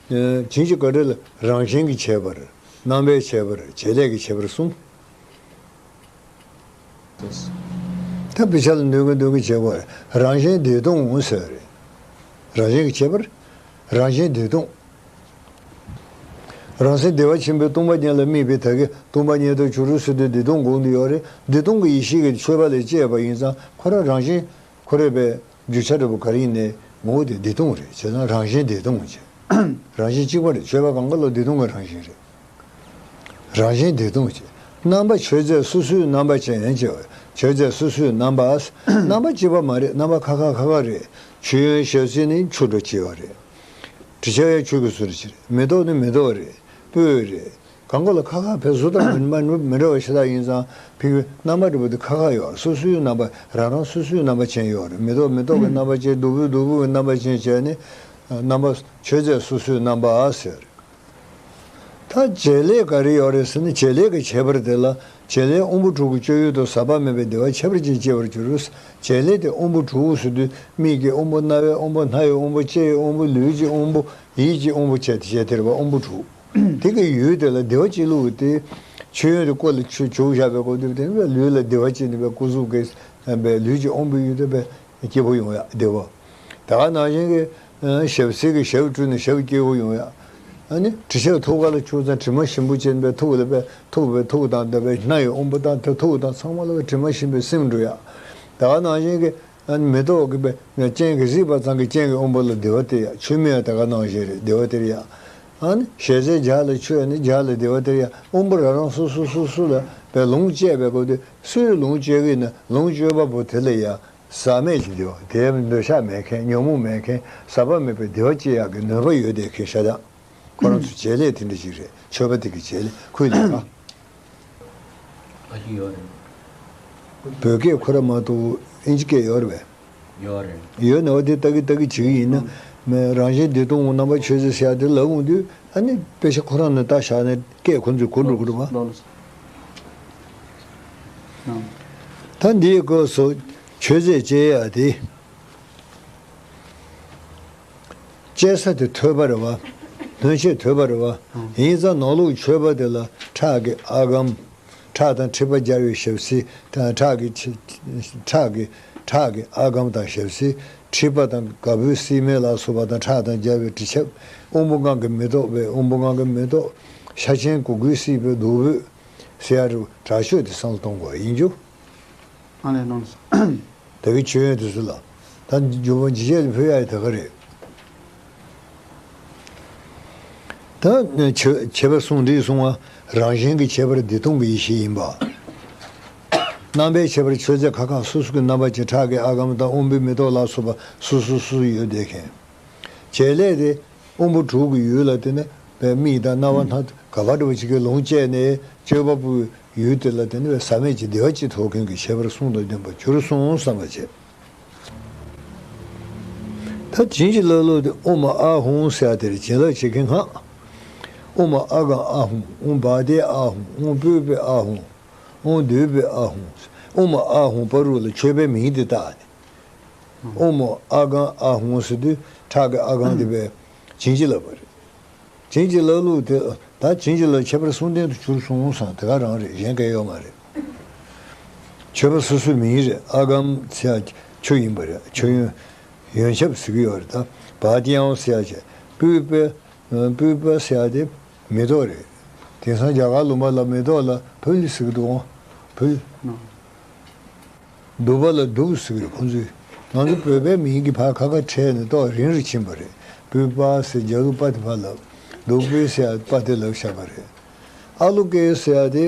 བྱིན་གྱིས་བཀའ་སྒྲུབ་ལ་རང་བཞིན་གྱི་ཁྱད་པར། རྣམ་པའི་ཁྱད་པར། བྱེད་ལས་ཀྱི་ཁྱད་པར་གསུམ། ད་དཔེ་ཆ་ལ་འདོན་གྱི་འདོན་གྱི་བྱེད་དགོས་རེད། རང་བཞིན་བདེ་སྟོང་ཟེར་བ་རེད། རང་བཞིན་གྱི་ཁྱད་པར། རང་བཞིན་བདེ་སྟོང་། རང་སེམས་བདེ་བ་ཆེན་པོའི་སྟོང་པ་ཉིད་ལ་དམིགས་པའི་ད་གིན་སྟོང་པ་ཉིད་དུ་གྱུར་ཟེར་དུས་བདེ་སྟོང་དགོངས་ཀྱི་ཡོད་རེད། བདེ་སྟོང་གི་ཡེ་ཤེས་ཀྱི་མཆོད་པ་ལ་སྤྱད་པ་ཡིན་ཙང་ཁོ་རང་རང་བཞིན་ཁོ་རེ་བས་རྒྱུ་ཆ་འདྲ་པོ་ག་རེ་ཡིན་ནའི་ངོ་བོ་དེ་བདེ་སྟོང་རེད། བྱས་ཙང་རང་བཞིན་བདེ་སྟོང་བྱས། རང་བཞིན་གཅིག་པ་རེད། མཆོད་པ་གང་ག་ལ་བདེ་སྟོང་གི་རང་བཞིན་རེད། རང་བཞིན་བདེ་སྟོང་བྱས། རྣམ་པ་མཆོད་རྫས་སོ་སོའི་རྣམ་པ་ཅན་བྱས། མཆོད་རྫས་སོ་སོའི་རྣམ་པ། རྣམ་པ་གཅིག་པ་མ་རེད། རྣམ་པ་ཁ་ཁ་ཁ་ཁ་རེད། མཆོད་ཡོན་ཞལ་ཟས་ནི་ཆུ་འདྲ་བོ་ཅིག་ཡོད་རེད། དྲི་ཆབ་ཡང་ཆུ་གི་བཟོ་འདྲ་ཅིག་རེད། མེ་ཏོག་ནི་མེ་ཏོག་རེད། སྤོས་རེད། གང་ག་ལ་ཁ་ཁ་བས་བཟོ་ལྟ་མི་མི་མི་འདྲ་བ་ཤ་སྟག་ཡིན་ཙང་ཕ་གིའི་རྣམ་པ་འདྲ་པོ་དེ་ཁ་ཁ་ཡོད་རེད། སོ་སོའི་རྣམ་པ་རང་རང་སོ་སོའི་རྣམ་པ་ཅན་ཡོད་རེད། མེ་ཏོག་མེ་ཏོག་གི་རྣམ་པ་ཅན། བདུག་སྤོས་བདུག་སྤོས་ཀྱི་རྣམ་པ་ཅན་བྱས་ནས་རྣམ་པ་མཆོད་རྫས་སོ་སོའི་རྣམ་པ་ཟེར། ད་བྱེད་ལས་ག་རེ་ཡོད་རེད་ཟེར་ན། བྱེད་ལས་ཀྱི་ཁྱད་པར་དེ་ལ། བྱེད་ལས་དབང་པོ་དྲུག་གི་སྤྱོད་ཡུལ་དུ་ཟག་པ་མེད་པའི་བདེ་བ་ཁྱད་པར་ཅན་སྐྱེ་བར་འགྱུར། བྱེད་ལས་དེ་དབང་པོ་དྲུག་ཟེར་དུས་མིག་གི་དབང་པོ། རྣ་བའི་དབང་པོ། སྣ་ཡི་དབང་པོ། ལྕེ་ཡི་དབང་པོ། ལུས་ཀྱི་དབང་པོ། ཡིད་ཀྱི་དབང་པོ་བྱས་ཏེ་བྱས་དེ་རེད་པ། དབང་པོ་དྲུག་དེ་གི་ཡུལ་དེ་ལ་བདེ་བ་སྐྱེ་ལུགས་དེ། མཆོད་ཡོན་དེ་སྐུ་ལ་བྱུགས་བཞག་པའི་སྐབས་དེ་བརྟེན་པའི་ལུས་ལ་བདེ་བ་སྐྱེ་ནུས་པའི་སྐུ་གཟུགས་ཀྱི་ལུས་ཀྱི་དབང་པོའི་ཡུལ་དེ་བས་སྐྱིད་པོ་ཡོང་ཡ་བདེ་བ། ད་ག་ནང་བཞིན་གྱི་ཞབས་བསིལ་གྱི་ཞབས་བཀྲུས་ནས་ཞབས་སྐྱིད་པོ་ཡོང་ཡ། ཨ་ནི་དྲི་ཆབ་ཐུགས་ཀ་ལ་བྱུགས་ཙང་དྲི་མ་ཞིམ་པོ་སྐྱེས་པའི་ཐུགས་ལ་བས་ཐུགས་པའི་ཐུགས་དང་ལྡན་པའི་སྣ་ཡི་དབང་པོ་དང་དེ་ཐུགས་དང་ཚང་མ་ལ་དྲི་མ་ཞིམ་པོས་སིམ་འགྲོ་ཡ། ད་ག་ནང་བཞིན་གྱི་ཨ་ནི་མེ་ཏོག་གི་པའི་སྤྱན་གྱིས་གཟིགས་པ་ཙམ་གྱིས་སྤྱན་གྱི་དབང་པོ་ལ་བདེ་བ་སྟེར་ཡ། མཆོད་མེ་ཡང་ད་ག་ནང་བཞིན་རེད། བདེ་བ་སྟེར་ཡ། ཨ་ནི་ཞལ་ཟས་ལྗགས་ལ་མཆོད་ཡ་ནི་ལྗགས་ལ་བདེ་བ་སྟེར་ཡ། དབང་པོ་རང་རང་སོ་སོ་སོ་སོ་ལ་པའི་ལོངས་སྤྱད་པའི་སྐབས་དུས་སུས་ལོངས་སྤྱོད་ཀྱི་ན་ལོངས་སྤྱོད་པ་པོ་དེ་ལ་ཡ་ཟག་མེད་ཀྱི་བདེ་བ། དེའི་འདོད་ཆགས་མེད་མཁན། ཉོན་མོངས་མེད་མཁན། ཟག་པ་མེད་པའི་བདེ་བ་སྐྱེ་ཡག་གི་ནུས་པ་ཡོད་དེ་མཁན་ཤ་སྟག་ཁོ་རང་ཚོ་བྱེད་ལས་དེ་འདྲ་ཞིག་རེད། མཆོད་པ་དེ་གི་བྱེད་ལས། ཁོའི་ལས་ཀ་ཨ་ཅི་ཡོད་རེད། བོད་སྐད་ཁོ་ར་མ་གཏོགས་ཨིན་ཇི་སྐད་ཡོད་རེད་པས། ཡོད་རེད། ཡོད་ན་འོ་དེ་ལྟ་གི་ལྟ་གི་བྱེད་ཀྱི་ཡིན་ན། ཨང་། མེ་རང་བཞིན་བདེ་སྟོང་རྣམ་པར་མཆོད་ཟེར་ཟེར་ཡ་དེ་ལབ་འོང་དུས་ཨ་ནི་དཔེ་ཆ་ཁོ་རང་ནས་ལྟ་བཞག་ནས་སྐད་ཁོ་ཚོས་གོ་འགྲོ་གི་རེད་པ། ལགས་ལགས་སོ། ཨང་། ད་འདིའི་སྐབས་སུ་མཆོད་རྫས་བཅད་ཡ་དེ། བཅད་ས་དེ་ཐོད་པ་རེད་པ། སྣོད་ཆས་ཐོད་པ་རེད་པ། ཨང་། ཡིན་ཙང་ནང་ལོགས་མཆོད་པ་དེ་ལ་ཁྲག་གི་ཨ་སྒམ། ཁྲག་དང་མཁྲིས་པ་སྦྱར་བའི་ཞབས་བསིལ། ཁྲག་གི་ཁྲག་གི་ཁྲག་གི་ཨ་སྒམ་དང་ཞབས་བསིལ། མཁྲིས་པ་དང་ག་བུའི་སིལ་མས་ལ་སོགས་པ་དང་ཁྲག་དང་སྦྱར་བའི་དྲི་ཆབ། དབང་པོ་ལྔ་གི་མེ་ཏོག་པའི་དབང་པོ་ལྔ་གི་མེ་ཏོག་ཤ་ཆེན་གུ་གུལ་བསྲེས་པའི་བདུག་སྤོས་ཟེར་ཡ་རུ་དྲག་ཤོས་དེ་བསམ་བློ་གཏོང་དགོས་ཡིན་རྒྱུ། ཨ་ནེ་གནང་སོང་། དེ་གི་མཆོད་ཡོན་དེ་ཚོ་ལ། ད་འཇུག་པ་འཇིགས་བྱེད་ལ་ཕུལ་ཡ་ཡི་དེ་ག་རེད། ད་ཁྱད་ཁྱད་པར་གསུམ་འདི་གསུང་བ་རང་བཞིན་གྱི་ཁྱད་པར་བདེ་སྟོང་གི་ཡེ་ཤེས་ཡིན་པ། རྣམ་པའི་ཁྱད་པར་མཆོད་རྫས་ཁ་ཁ་སོ་སོ་གི་རྣམ་པ་ཅན་ཁྲག་གི་ཨ་སྒམ་དང་དབང་པོའི་མེ་ཏོག་ལ་སོགས་པ་སོ་སོ་སོ་སོ་ཡོད་བསྡད་མཁན། བྱེད་ལས་དེ་དབང་པོ་དྲུག་གི་ཡུལ་ལ་བརྟེན་ནས་པའི་མིག་དང་རྣ་བ་སྣ་ག་པར་འགྲོ་བ་ཅིག་གི་ལོངས་སྤྱད་ནས་སྤྱོད་པ་པོའི་ཡུལ་དེ་ལ་བརྟེན་ནས་པའི་ཟག་མེད་ཀྱི་བདེ་བ་སྐྱེ་ཐུབ་མཁན་གྱི་ཁྱད་པར་གསུམ་དང་ལྡན་པར་གྱུར་སོང་བསམ་པ་བྱེད། ད་བྱིན་གྱིས་བརླབས་ལུགས་དེ་ཨོཾ་ཨཱཿཧཱུྃ་ཟེར་ཡ་དེ་རེད། བྱིན་རླབས་བྱེད་མཁན་སྔགས། ཨོཾ་ཨཱཿཧཱུྃ། ཨོཾ་བ་དྷེ་ཨཱཿཧཱུྃ། ཨོཾ་པུཥྤེ་ཨཱཿཧཱུྃ། ཨོཾ་བདུདཔེ་ཨཱཿཧཱུྃ། ཨོཾ་ཨཱཿཧཱུྃ་པ་རུ་ལ་མཆོད་པའི་མིང་དེ་བཏགས་ནས། ཨོཾ་ཨཱཿཧཱུྃ་ཨཱཿཧཱུྃ་ཟེར་དུས་ཁྲག་གི་ཨ་སྒམ་དེ་བས་བྱིན་གྱིས་བརླབས་པ་རེད། བྱིན་གྱིས་བརླབས་ལུགས་དེ་ད་བྱིན་གྱིས་བརླབས་ཁྱད་པར་གསུམ་ལྡན་དུ་གྱུར་སོང་བསམ་དེ་ག་རང་རེད། གཞན་གང་ཡོད་མ་རེད། མཆོད་པ་སོ་སོའི་མིང་རེད། ཨ་སྒམ་ཟེར་ཡ་ཆུ་ཡིན་པ་རེད། མཆོད་ཡོན་ཡོན་ཆབ་ཟེར་གྱི་ཡོད་རེད། ད་བ་དྷེ་ཡང་ཟེར་ཡ་བྱས། པུཥྤེ་པུཥྤེ་ཟེར་ཡ་དེ་མེ་ཏོག་རེད། དེང་སང་རྒྱ་གར་ལུང་པ་ལ་མེ་ཏོག་ལ་ཕུལ་ཟེར་གྱི་འདུག་འོང་། ཕུལ། བདུག་པ་ལ་བདུག་ཟེར་གྱི་རེད་ཁོང་ཚོས། ང་ཚོ་བོད་པའི་མིང་གི་ཕར་ཁ་ཁ་བྲལ་ནས་ཏོག་རིང་རུ་ཕྱིན་པ་རེད། པུཥྤ་ཟེར་རྒྱ་གི་པ་དེ་ཕར་ལབ། བདུག་སྤོས་ཟེར་ཡ་པ་དེ་ལབ་བཞག་པ་རེད། ཨ་ལོ་ཀེ་ཟེར་ཡ་དེ་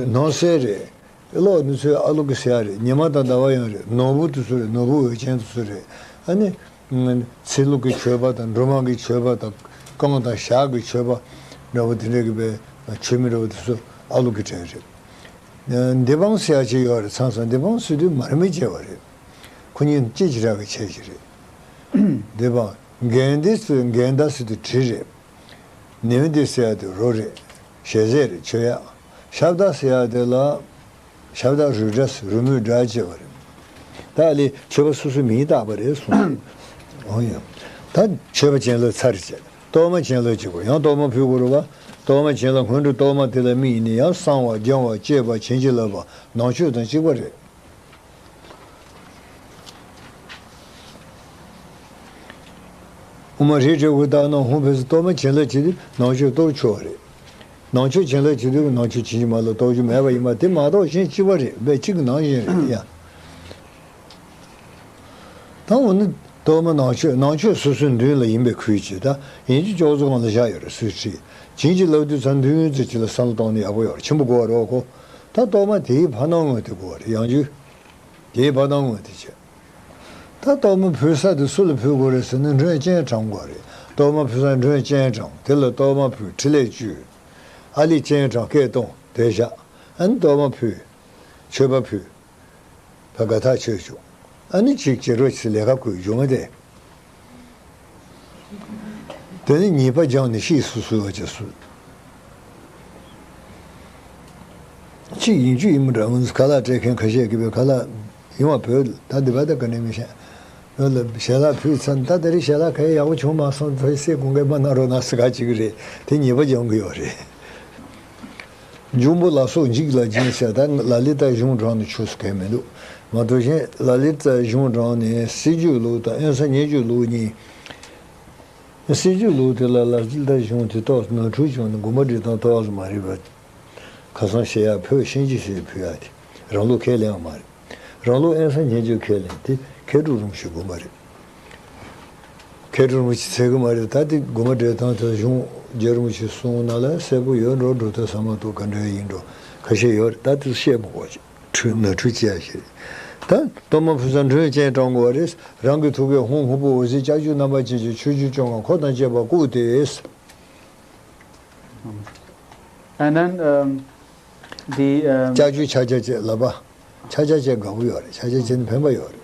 ནོར་ཟས་རེད། ཀློག་ནི་ཚོས་ཨ་ལོ་ཀེ་ཟེར་ཡ་རེད། ཉི་མ་དང་ཟླ་བ་ཡང་རེད། ནོར་བུ་དེ་ཚོ་རེད། ནོར་བུ་འོད་ཅན་དེ་ཚོ་རེད། ཨ་ནི། ཚེ་ལུགས་ཀྱི་མཆོད་པ་དང་འབྲུ་མར་གྱི་མཆོད་པ་དང་བཀང་དང་ཞག་གི་མཆོད་པ་འདྲ་བོ་དེ་འདྲ་གི་པའི་མཆོད་མེ་འདྲ་བོ་དེ་ཚོ་ཨ་ལོ་ཀེ་དྲན་རེད། འདི་བང་ཟེར་ཡ་ཅིག་ཡོད་རེད། ཚང་ས་འདི་བང་ཟེར་དུས་མར་མེ་བྱས་པ་རེད། ཁོ་གཉིས་གཅིག་ཅིག་རག་གི་ཆས་ཅིག་རེད། འདི་བང་གན་འདི་ཟེར་གན་ད་ཟེར་དུས་གྲི་རེད། ནེའུ་འདི་ཟེར་ཡ་དེ་རོ་རེད། ཞལ་ཟས་རེད། མཆོད་ཡ། ཤ་བདག་ཟེར་ཡ་དེ་ལ། ཤ་བདག་རུས་སྒྲ་ཟེར། རུས་མོས་སྒྲ་བྱས་པ་རེད། ད་ཨ་ལས་མཆོད་པ་སོ་སོའི་མིང་བཏགས་པ་རེད་གསུངས། འོ་ཡ། ད་མཆོད་པ་བྱིན་རླབས་ཚར་བྱས། གཏོར་མ་བྱིན་རླབས་གཅིག་པ་ཡང་གཏོར་མ་ཕུལ་དགོས་རེད་པ། གཏོར་མ་བྱིན་རླབས་སྔོན་འགྲོ་གཏོར་མ་དེ་ལ་དམིགས་ནས་ཡང་བསང་བ་སྦྱང་བ་བཅས་པ་བྱིན་གྱིས་བརླབས་པ་ནང་མཆོད་དང་གཅིག་པ་རེད། དབུ་མ་རིགས་དྲུག་གི་བདག་རྣམས་ཧཱུྃ་ཕུན་སུམ། གཏོར་མ་བྱིན་རླབས་བྱེད་དུས་ནང་མཆོད་གཏོར་ཆོག་རེད། ནང་མཆོད་བྱིན་རླབས་བྱེད་དུས་ནང་མཆོད་བྱིན་གྱིས་མ་རློབ་གཏོར་རྒྱུ་མེད་པ་ཡིན་པ་དེ་མ་གཏོགས་གཞན་གཅིག་པ་རེད། དཔེ་གཅིག་གི་ནང་བཞིན་རེད་ཡ། ད་འོ་ན་གཏོར་མ་ནང་མཆོད། ནང་མཆོད་སོ་སོའི་མདུན་ལ་ཡིན་པའི་ཁུལ་གྱིས། ད་ཡིན་གཅིག་ཅོག་ཙེ་སྒང་ལ་བཞག་ཡོད་རེད་སུས་ཁྲིད། བྱིན་གྱིས་བརླབས་དུས་ཙམ་མདུན་ཙམ་ཅིག་ལ་བསམ་བློ་གཏོང་ན་ཡག་པོ་ཡོད་རེད། ཆེན་པོ་དགོས་པ་རེད་ཁོ། ད་གཏོར་མ་དེའི་བར་སྣང་ངོས་དེ་དགོས་པ་རེད། ཡང་རྒྱུ་དེའི་བར་སྣང་ངོས་དེ་བྱས། ད་གཏོར་མ་ཕུལ་ས་དེ་སུ་ལ་ཕུལ་དགོས་རེད་ཟེར་ན། མགྲོན་སྤྱན་དྲངས་དགོས་རེད། གཏོར་མ་ཕུལ་ས་མགྲོན་སྤྱན་དྲངས། དེ་ལ་གཏོར་མ་ཕུལ། ཕྲིན་ལས་བཅོལ། ཨ་ལས་སྤྱན་དྲངས། སྐད་གཏོང་། དེ་བཞག་ཨ་ནི་གཏོར་མ་ཕུལ། མཆོད་པ་ཕུལ། ད་དགའ་ཐག་ཆོད་བྱུང་། ཨ་ནི་ཅིག་བྱེད་རོགས་བྱེད། ལས་ཀ་བསྐུལ་བྱུང་བ་དེ། དེ་ནས་ཉེས་པ་སྦྱངས་ནས་ཤེས་སུ་གསོལ་བ་བྱས་སོ། གཅིག་ཡིན་རྒྱུ་ཡིན་མི་འདྲ། ང་ཚོ་ཁ་ལག་སྤྲད་མཁན་ཁ་ཤས་ཀྱིས་པའི་ཁ་ལག་ཡིན་པ་བོད་ད་འདི་བ་ད་ག་ནས་མི་ཤེས། བོད་ལ་ཞལ་ལག་ཕུལ་ཚར། ད་དེ་རིང་ཞལ་ལག་ག་ཡག་པོ་བྱུང་མ་སོང་། ད་སེ་དགོངས་འགལ་མ་གནང་རོགས་གནང་ཟེར་ག་བྱེད་ཀྱི་རེད། དེ་ཉེས་པ་སྦྱང་གི་ཡོད་རེད། འབྱུང་པོ་ལ་སོགས་འཇིག་ལ་སྦྱིན་ཟེར། ད་ལ་ལི་ཏ་གཞུང་དྲངས་ནས་ཆོས་སུ་གལ་མི་འདུག་མ་གཏོགས་གཞན་ལ་ལི་ཏ་གཞུང་དྲངས་ནས་སྲིད་རྒྱུད་ལུགས་དང་དབེན་ས་ཉེ་རྒྱུད་ལུགས་གཉིས། སྲིད་རྒྱུད་ལུགས་དེ་ལ་ལ་ལི་ཏ་གཞུང་དེ་ཏོག་ཙམ་ནོར་འཁྲུལ་བྱུང་ནས་དགོངས་པ་འགྲེལ་སྟངས་ཏོག་ཙམ་མ་རིག་པ། ཁ་སང་བཤད་ཡག་བོད་གཤིན་རྗེ་ཟེར་ཕུལ་ཡག་དེ་རང་ལུགས་ཁས་ལེན་ཡག་མ་རེད། རང་ལུགས་དབེན་ས་ཉེ་རྒྱུད་ཁས་ལེན་དེ་མཁས་གྲུབ་རིན་པོ་ཆེའི་དགོངས་པ་རེད། མཁས་གྲུབ་རིན་པོ་ཆེས་འཚོལ་གི་མ་རེད། ད་དེ་དགོངས་པ་འགྲེལ་སྟངས་དེ་གཞུང་རྒྱལ་བ་རིན་པོ་ཆེས་གསུངས་ན་ལ་གསལ་པོ་ཡོད་འགྲོ་འགྲོ་ཐུབ་ས་མ་གཏོགས་ག་འདྲ་ཡིན་འགྲོ་ཁ་ཤས་ཡོད་རེད། ད་དེ་བཤད་མི་དགོས་ཀྱི་འཁྲུལ་ནོར་འཁྲུལ་བྱས་ཡག་ཞིག་རེད། ད་གཏོར་མ་ཕུལ་ས་མགྲོན་སྤྱན་དྲངས་དགོས་པ་རེད། རང་གི་ཐུགས་ཀའི་ཧཱུྃ་ཧཱུྃ་པོ་འོད་ཟེར་ལྕགས་ཀྱུ་རྣམ་པར་བཅས་ཀྱི་ཆུ་རྒྱུན་བཅོ་ལྔ་འཁོར་དང་བཅས་པ་བཀུག་སྟེ། And then, um, the, um, ལྕགས་ཀྱུ་ཆག་ཆག་བྱས་ལབ་པ། ཆག་ཆག་བྱས་དགའ་པོ་ཡོད་རེད། ཆག་ཆག་བྱས་ནས་ཕན་པ་ཡོད་རེད།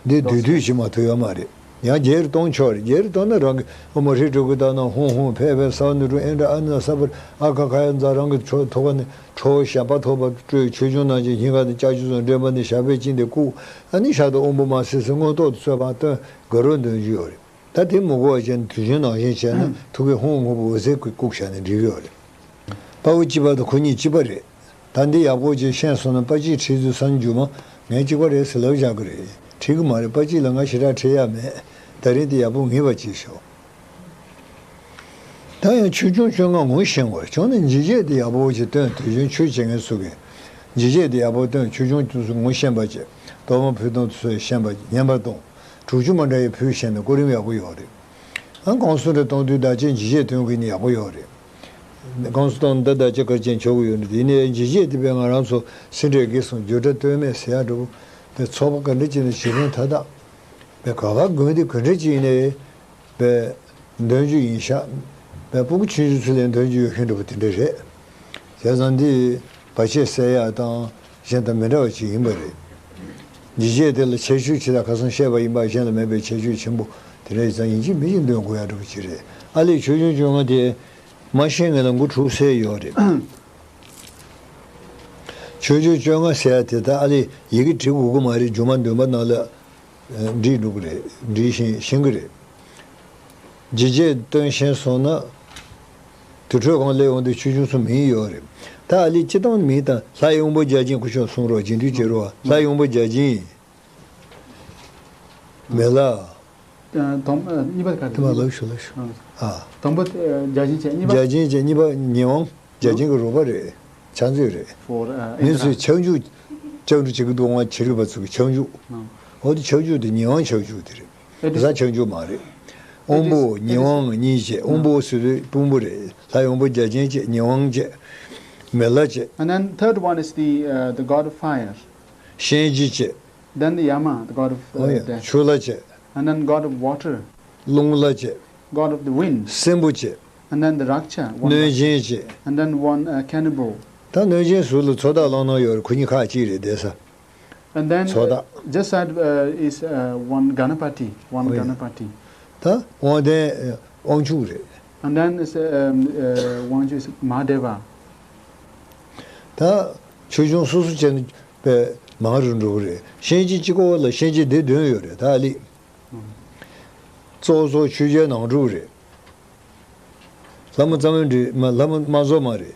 འདི་བསྡུས་བསྡུས་ཤིག་མ་ཐུབ་ཡོད་མ་རེད། ཡང་བརྗེ་རུ་གཏོང་ཆོག་རེད། བརྗེ་རུ་གཏོང་ན་རང་གི་ཨོཾ་ཧྲཱིཿ་ཀྲྀ་ཀྲྀ་ཏ་ན་ཧཱུྃ་ཧཱུྃ་ཕཊ་ཕཊ་ས་ན་ཌྲཱུ་ཨནྡྲ་ཨ་ན་ས་པར་ཨ་ཁ་ཁ་ཡ་ཛ། རང་གི་ཐོག་ཁ་ནས་ཁྲོ་བོ་ཞགས་པ་ཐོགས་པ་སྤྲོས། ཆོས་སྐྱོང་རྣམས་ཀྱི་སྙིང་ག་ནས་ལྕགས་ཀྱུ་སོགས་འདྲེན་པ་ནི་ཞབས་པད་བཅིངས་ཏེ་བཀུག་ཨ་ནི་ཞབས་ཏོག་དབང་པོ་མ་སེར་སེར་མངོན་རྟོགས་ཏུ་གསོལ་བ་བཏོན། དགའ་རབ་འདོན་རྒྱུ་ཡོད་རེད། ད་དེ་མི་དགོས་པ་བྱས་ནས་དུས་རྒྱུན་ནང་བཞིན་བྱས་ན་ཐུགས་ཀའི་ཧཱུྃ་ཧཱུྃ་པོ་འོད་ཟེར་གྱིས་བཀུག་བཞག་ནས་འགྲིག་གི་ཡོད་རེད། དཔའ་བོ་སྐྱིད་པ་དང་ཁོ་གཉིས་གཅིག་པ་རེད། ད་འདི་ཡག་པོ་ཅིག་ཤེས་སོང་ན་དཔའ་སྐྱིད་ཁྲིད་དུས་སང་རྒྱུ་མ་ངས་གཅིག་པ་རེད་ཟེར་ལབ་བཞག་གི་རེད། ཁྲིད་གི་མ་རེད། དཔའ་སྐྱིད་ལ་ང་ཞེ་དྲག་ཁྲིད་ཡག་མེད། ད་རིང་འདི་ཡག་པོ་ངེས་པ་ཅིག་ཤོག་ད་ཡང་ཆོས་སྐྱོང་བཅོ་ལྔ་ངོ་ཤེས་དགོས། བྱུང་ན་འཇིགས་བྱེད་དེ་ཡག་པོ་ཅིག་སྟོན། དུས་རྒྱུན་ཆོས་བྱེད་མཁན་ཚོ་གིས་འཇིགས་བྱེད་དེ་ཡག་པོ་སྟོན། ཆོས་སྐྱོང་དེ་ཚོ་ངོ་ཤེས་པ་བྱེད། གཏོར་མ་ཕུལ་སྟངས་དེ་ཚོ་ཤེས་པ་བྱེད། བསྙེན་པ་གཏོང་། དྲུག་ཅུ་མ་འདྲ་བའི་ཕུལ་ཤེས་ན་གོ་རིམ་ཡག་པོ་ཡོད་རེད། ཨ་གང་སུ་འདྲ་གཏོང་དུས་བདག་ཅག་འཇིགས་བྱེད་སྟོན་དགོས་ནི་ཡག་པོ་ཡོད་རེད། གང་སུ་གཏོང་ན་ད་བདག་ཅག་གར་ཅན་ཆོག་གི་ཡོད་རེད། དེ་ནས་འཇིགས་བྱེད་དེ་བས་ང་རང་ཚོ་སེ་འབྲས་དགེ་གསུམ་རྒྱུ་འབྲས་ལྟོས་མེད་ཟེར་ཡག་འདྲ་པོ་དེ་ཚོགས་པ་ག་འདྲ་ཅིག་ནས་བྱེད་མཁན་ད་ལྟ་བས་ག་བ་དགོན་སྡེ་ག་འདྲ་ཅིག་ནས། པའི་འདོན་རྒྱུ་ཡིན་ཤག་པའི་སྤུ་གུ་ཆུང་ཆུང་ཚོ་ལ་འདོན་རྒྱུ་ཡོད་མཁན་འདྲ་པོ་དེ་འདྲ་རེད། བྱས་ཙང་འདི་བར་ཆད་སེལ་ཡག་དང་གཞན་དང་མི་འདྲ་བ་ཅིག་ཡིན་པ་རེད། འཇིགས་བྱེད་དེ་ལ་ཁྱད་ཆོས་ཇི་ལྟར་ཁ་སང་བཤད་པ་ཡིན་པ་གཞན་ལ་མེད་པའི་ཁྱད་ཆོས་ཆེན་པོ་དེ་འདྲ་ཡིན་ཙང་ཡིན་གཅིག་མིན་གཅིག་འདོན་དགོས་ཡག་འདྲ་པོ་ཅིག་རེད། ཨ་ལས་ཆོས་སྐྱོང་བཅོ་ལྔ་དེ་མ་ཤེས་མཁན་ལ་མགོ་འཁྲུག་སའི་ཡོད་རེད། ཆོས་སྐྱོང་བཅོ་ལྔ་ཟེར་ཡག་དེ་ད་ཨ་ལས་ཡི་གེ་འབྲི་དགོས་ཀྱི་མ་རེད། སྒྱུ་མ་འདོན་པ་ནང་ལ། འདྲིས་འགྲོ་གི་རེད། འདྲིས་ཤིང་ཤེས་ཀྱི་རེད། འཇིགས་བྱེད་སྟོན་ཤེས་སོང་ན། དུར་ཁྲོད་སྒང་སླེབས་ཡོང་དུས་ཆོས་སྐྱོང་ཚོ་མིང་ཡོད་རེད། ད་ཨ་ལས་སྤྱིར་བཏང་མིང་དང་ལྷ་ཡངས་པོ་བརྒྱ་བྱིན་སྐུ་ཞབས་གསུང་རོགས། རྗེས་མཐུད་བྱེད་རོགས། ལྷ་ཡངས་པོ་བརྒྱ་བྱིན། མི་ལ། ཨ། དང་། ཨ། གཉིས་པ་ག་རེ། དེ་མ་ལབ་ཤོག་ལབ་ཤོག་ཨ། དང་པོ་བརྒྱ་བྱིན་བྱས། གཉིས་པ། བརྒྱ་བྱིན་བྱས། གཉིས་པ་ཉི་དབང་། བརྒྱ་བྱིན་གྱི་རོགས་པ་རེད། ཕྱག་མཛོད་རེད། For, uh, མི་ཚོས་Indra. ཁྱབ་འཇུག་ཁྱབ་འཇུག་བྱེད་ཀྱི་འདུག་དབང་ཆ་རིག་པ་ཚོ་གི་ཁྱབ་འཇུག་ཨ། འོ་དེ་ཁྱབ་འཇུག་དེ་ཉི་དབང་ཁྱབ་འཇུག་དེ་རེད། It is, གཟའ་ཁྱབ་འཇུག་མ་རེད། it is, དབང་པོ་ཉི་དབང་གཉིས་བྱས། དབང་པོ་ཟེར་དུས་དཔོན་པོ་རེད། ལྷ་ཡངས་པོ་བརྒྱ་བྱིན་བྱས། ཉི་དབང་བྱས། མི་ལ་བྱས། And then third one is the, uh, the god of fire. གཤིན་རྗེ་བྱས། Then the Yama, the god of, uh, འོ་ཡ། death. ཆུ་ལ་བྱས། And then god of water. རླུང་ལ་བྱས། God of the wind. སྲིན་པོ་བྱས། And then the Raksha, one གནོད་སྦྱིན་བྱས། And then one, uh, cannibal. ད་གནོད་སྦྱིན་ཟུར་ལ་མཚོ་བདག་བླངས་གནང་ཡོད་རེད། ཁོ་གཉིས་ཁག་གཅིག་རེད་བསྡད་ས། And then, མཚོ་བདག uh, this side, uh, is, uh, one Ganapati, one འོ་ཡ། Ganapati. ད་དབང་ལྡན་དབང་ཕྱུག་རེད། And then is, um, uh, one is Mahadeva. ད་ཆོས་སྐྱོང་སོ་སོ་བྱས་ནས་པའི་མང་རུ་འགྲོ་གི་རེད། གཤིན་རྗེ་གཅིག་པོ་ལ་གཤིན་རྗེ་སྡེ་བདུན་ཡོད་རེད། ད་ཨ་ལི། གཙོ་བོ་གཙོ་བོ་ཆོས་རྒྱལ་ནང་འཁྲུག་རེད། ལྷ་མོ་རྩ་མོ་འདྲེ་མ། ལྷ་མོ་དམག་ཟོར་མ་རེད།